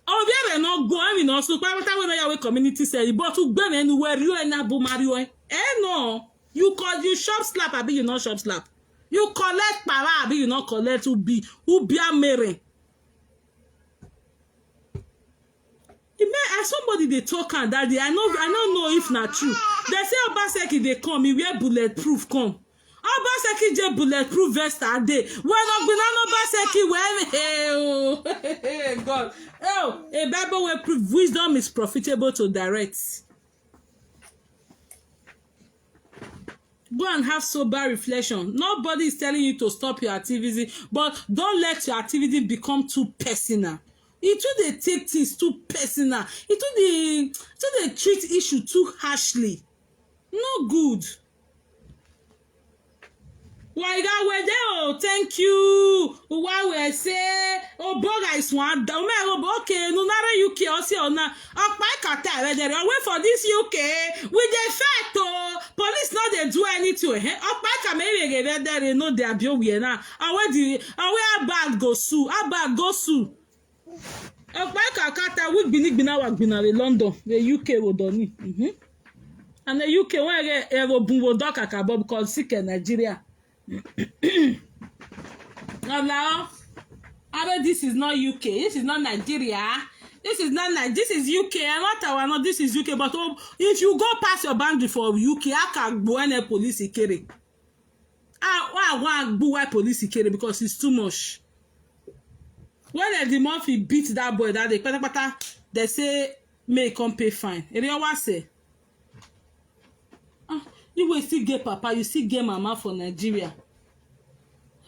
Obiere no go. I mean, also, Pamata wey no ya we community say, but to gbem anywhere, you and Abu Mario. Eh, no. You call you shop slap, abi you not shop slap. You collect power, abi you not collect. Who be who be a mere? It may as somebody they talk and that day. I know I don't know if not true. They say Obaseki they come, he wear bulletproof come. Obaseki je bulletproof vest a day. When Ogbinano Obaseki wear hey, oh, God. Oh, a Bible where proof wisdom is profitable to direct. Go and have sober reflection. Nobody is telling you to stop your activism, but don't let your activism become too personal. It too they take things too personal. It too they too they treat issue too harshly. No good. Waiga wede o, thank you. Uwa we say, oh, boga is one. Ome obo okay, no nare U K or say ona. Okpai kata wede. Away for this U K, we dey fight o. Police no dey do anything. Eh? Okpai ka me we get wede no dey abio we na. Away the away abad go sue, abad go sue. Okpai ka kata we gbini gbina wa gbina we London, we U K wo doni. Mhm. And the U K when I get evo bun wo doka ka bob called sick in Nigeria. Now, Abe, this is not U K. This is not Nigeria. This is not Nigeria. This is U K. I'm not Taiwan. No, this is U K. But oh, if you go past your boundary for U K, I can go and police Ikere. Ah, why, why go why police Ikere? Because it's too much. When Eddie Murphy beat that boy that day, pata pata, they say may come pay fine. Eri wa say, ah, you will still get papa, you still get mama for Nigeria.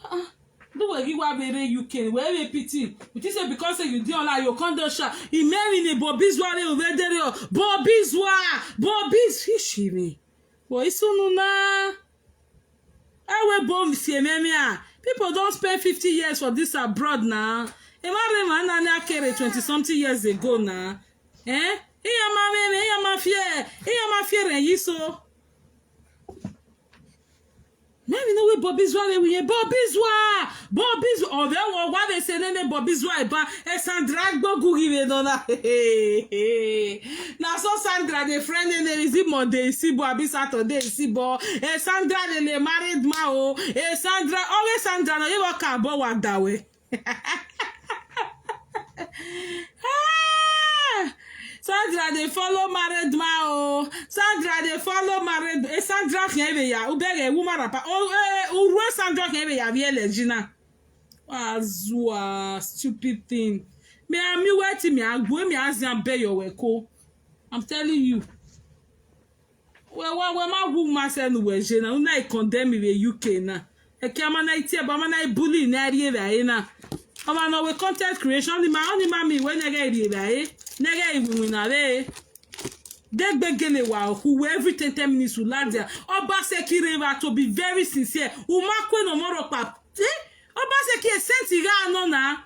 Ah, do we give wa very U K, we have a pity. It is because say you dey online, you can't do sha. He marry ni Bobizwa re over there. Bobizwa, Bobiz, he shiri. Boy, so no na. Ewe bomb si ememia. People don't spend fifty years for this abroad now. Emare man na na kere twenty something years ago now. Eh? Iya ma meme, iya ma fear, iya ma fear and yiso. Maybe no way Bobizwa we we Bobizwa, Bobizwa. Oh, there was what they say name Bobizwa ba. E Sandra gbogu give it on. Na so Sandra the friend name is it Monday Isibo abi Saturday Isibo. E Sandra the le married ma o. E Sandra always Sandra no you can bo wa dawe. Ah! Sandra dey follow married man o. Sandra dey follow married. Eh, Sandra fian ebe ya. Ubere woman rapa. Oh, eh, urwe Sandra fian ebe ya. Wie legina. Azua stupid thing. Me ami weti me agwe me azian be your weko. I'm telling you. We wa we ma wu ma se nu we je na. Una I condemn we U K na. E ke ama na iti e ba ama na I bully na ri e ba e na. Ama no we content creation ni ma oni ma mi we nege ri e ba e. Nege iwu na we. Degbegele wa who every ten ten minutes will land there. Obaseki Reva, to be very sincere. Umakwe no moro pa. Eh? Obaseki e senti ga no na.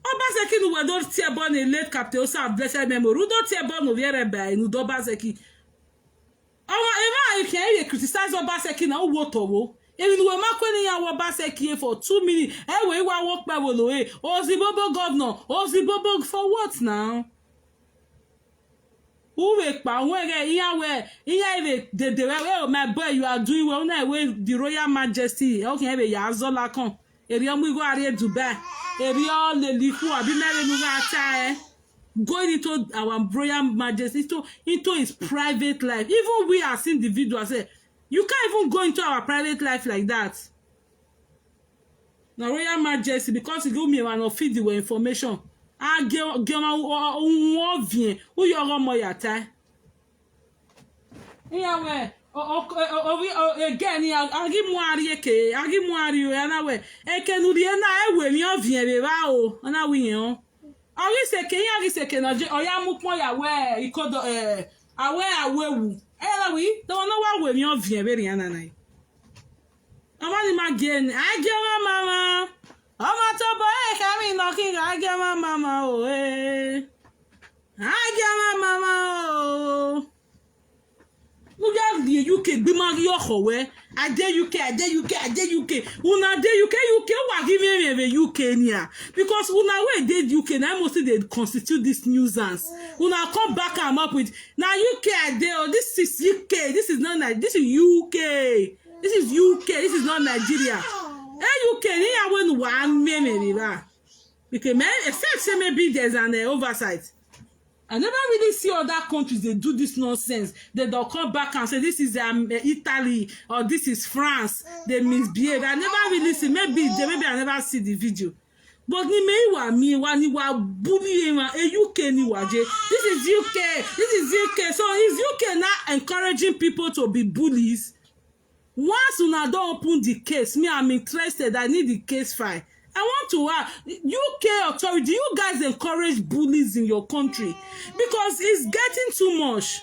Obaseki nu we don tear born a late Captain Osa of blessed memory. Who don tear born of here by nu do Obaseki. Omo, ema ike e criticize Obaseki na uwo towo. Emi nu we makwe ni ya wo Obaseki e for two minutes. E we wa wo pe wo lo e. Ozibobo governor. Ozibobo for what now? Uwe pa uwe ge iya we iya iwe dede we we oh my boy you are doing well. Una we the Royal Majesty. Okay, ebe ya azola kan. Eri omu igo ari Dubai. Eri o le liku abi mere nu ga ta e. Going into our Royal Majesty into into his private life. Even we as individuals, eh, you can't even go into our private life like that. Na Royal Majesty because he give me one of feed the information. A ge ge ma o o o vien u yo go mo ya ta. Iya we o o o o again ya agi mu ari eke agi mu ari o ya na we eke nu ri na e we mi o vien be ba o na wi yen o. Agi seke iya agi seke na je o ya mu pon ya we ikodo eh awe awe wu e na wi do no wa we mi o vien be ri ana na. Ọmọ ni ma ge ni a ge ọmọ mama. Ọmọ tó bọ ẹ ká mi nà kí n a ge ọmọ mama o e. A ge ọmọ mama o. Mo ya ri U K gbe ma ri ọkọ we. I dey U K, I dey U K, I dey U K. Una dey U K, U K wa give me me U K ni a. Because una wey dey U K na mostly dey constitute this nuisance. Una come back am up with na U K I dey o. This is U K. This is not Nigeria. This is U K. This is U K. This is not Nigeria. Eh, U K ni ya when wa me me me ba. Okay, man, except say maybe there's an uh, oversight. I never really see other countries they do this nonsense. They don't come back and say this is um, Italy or this is France. They misbehave. I never really see. Maybe they maybe I never see the video. But ni me wa mi wa ni wa bully ma e U K ni wa je. This is U K. This is U K. So is U K now encouraging people to be bullies? Once una don open the case, me I'm interested. I need the case file. I want to ask U K authority. Do you guys encourage bullies in your country? Because it's getting too much.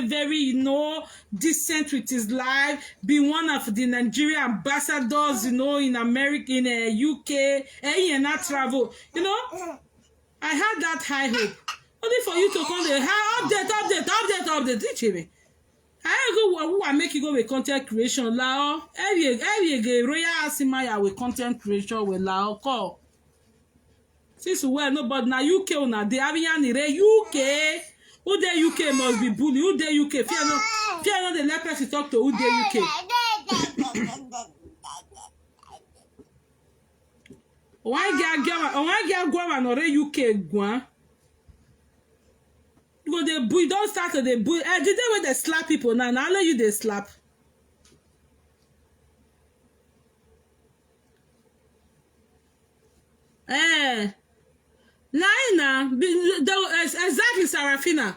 dey very, you know, decent with his life, be one of the Nigeria ambassadors, you know, in America, in uh, U K, and he and I travel. You know, I had that high hope. Only for you to come there, "Hi, update, update, update, update." Teach me. I go who I make you go with content creation. Lao, every every gay royal Asimaya with content creation with Lao call. Since where nobody na U K una dey having any re U K. Who dey U K must be bully. Who dey U K? Fear no, fear no dey let person talk to who dey U K. Why get girl? Why get girl and already U K gwan? You go dey bully. Don't start to dey bully. Eh, the day when they slap people now, now only you they slap. Eh, na im na be- the- ex- exactly, Sarafina.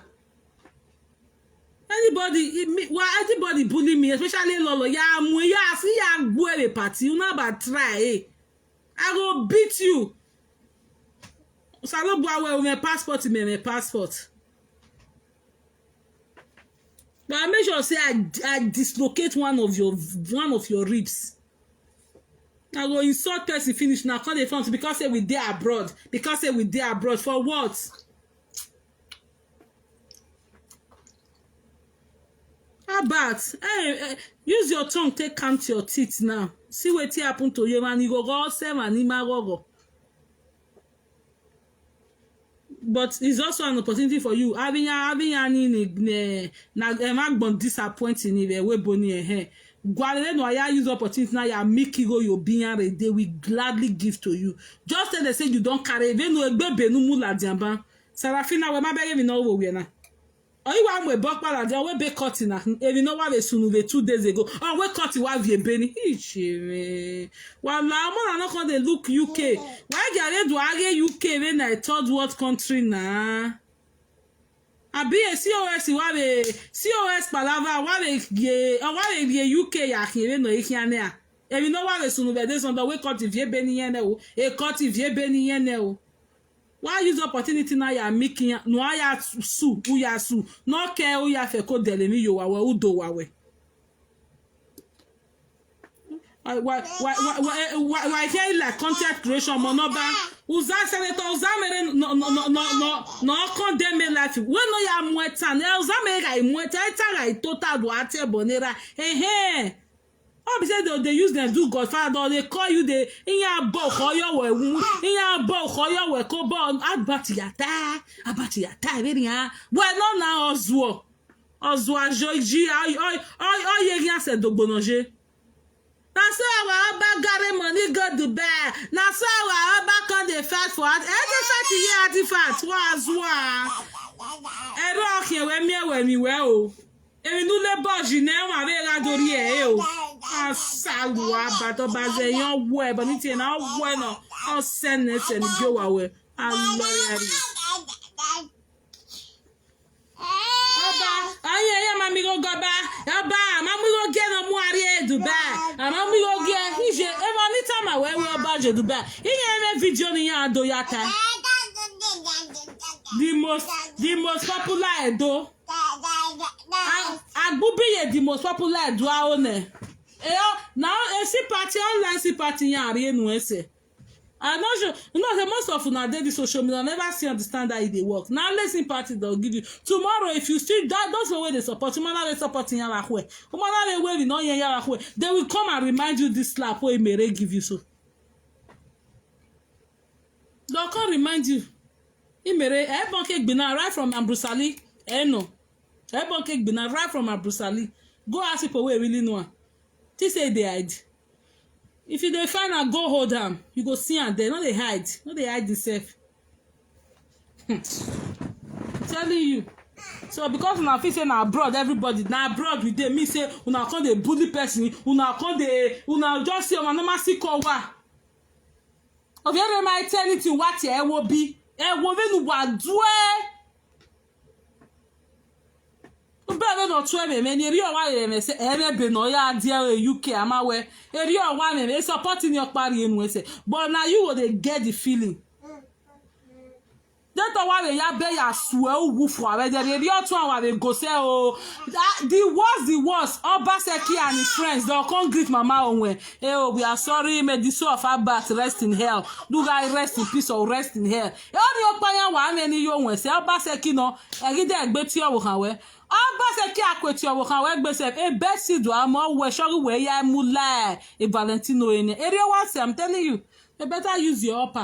Anybody, e- me- why anybody bully me, especially Lolo? Ya mu ya si ya gbue party. You know about try. Eh? I go beat you. Salo bua we my passport, me my passport. But I make sure say I, I dislocate one of your one of your ribs. I go insult person finish now. Call the phone because say we dey abroad. Because say we dey abroad for what? How about, hey, hey, use your tongue, take count your teeth now. See wetin happen to you, and you go go seven and him go go. But it's also an opportunity for you. Having having an in na ema gbon disappointing ni we boni eh. Gwalele no ya use opportunity na ya make you go your biyan re, they will gladly give to you. Just tell them say you don't carry even no egbe benu mu la diamba. Sarafina, we ma beg me no wo we na. Oyi wa mwe bokpala de we be cut na. Ebi no wa be sunu be two days ago. Oh, we cut wa vie beni. Ichire. Wala mo na no come dey look U K. Why gare do age U K we na a third world country na? Abi a C O S wa be C O S palava wa be ye, o wa be ye U K ya kin we no ikiane a. Ebi no wa be sunu be de son do we cut vie beni yen o. E cut vie beni yen o. Why use opportunity na ya miki ya, no ya su, u ya su. No ke u ya fe ko dele mi yo wa we, u do wa we. Why, why, why, why, why, why, why here like content creation mo no ba? Uza senator, uza mere no, no, no, no, no, no, con de me life. We no ya mweta, ne uza mere ga mweta, eta ga total do ate bonera. He he. All be say they, they use them do godfather, or they call you the iya bo koyo we wu, iya bo koyo we ko bo, abati ya ta, abati ya ta, very ha. Well, no na ozuo. Ozuo ajoji, oi, oi, oi, oi, ye ya se dogbonoje. Na so our Oba carry money go Dubai. Na so our Oba come dey fight for us. Any fight here, at the fight. Wa zua. Ero okin we mi we mi we o. Emi nu le boji ne wa be ga dori e o. Asalu abato baze yan we, but ni ti na we no. O sene sene bi o wa we. Alori ari. Oba, aye, aye, mami go goba. Oba, mami go ge no mu ari e Dubai. A mami go ge, ije, e ma ni tama we we oba je Dubai. Iye me video ni ya do ya ta. The most, the most popular Edo. A, Agbubiye, the most popular Edo a one. E o, now e si party, online si party ya ari enu ese. I no sure. You know say most of una dey this social media, never see understand how e dey work. Now listen party they'll give you. Tomorrow, if you see that, those wey dey support, woman wey support in Yahweh, woman wey we no hear Yahweh, they will come and remind you this slap wey Mere give you so. They'll come remind you. Imere, Ebonke Gbina, right from Ambrusali. Eh no. Ebonke Gbina, right from Ambrusali. Go ask people where really know am. They say they hide. If you dey find am, go hold am. You go see am there. No dey hide. No dey hide yourself. Hmm. Telling you. So because una feel say na abroad, everybody na abroad we dey, me say una come dey bully person, una come dey, una just say una normal see call wa. Of here my eternity, what e wo bi, e wo be nu wa due. Ube be no tue me, me ni ri o wa re me se, e me be no ya die e U K ama we. E ri o wa me, me support ni o pari enu ese. But now you go dey get the feeling. They talk why we ya be ya sue ugu for we. They ri o tun wa we go say, oh, that, the worst, the worst. Obaseki and his friends, they'll come greet Mama Onwe. Eh, oh, we are sorry. May the soul of Albert rest in hell. Do guy rest in peace or rest in hell. Eh, oh, the Okpanya wa me ni yo we say Obaseki no. E gi de gbe ti owo kan we. Obaseki akwe ti owo kan we gbe se. E be si do amo we sori we ya mu lie. E Valentino ene. Ere wa se, I'm telling you. You better use your upper.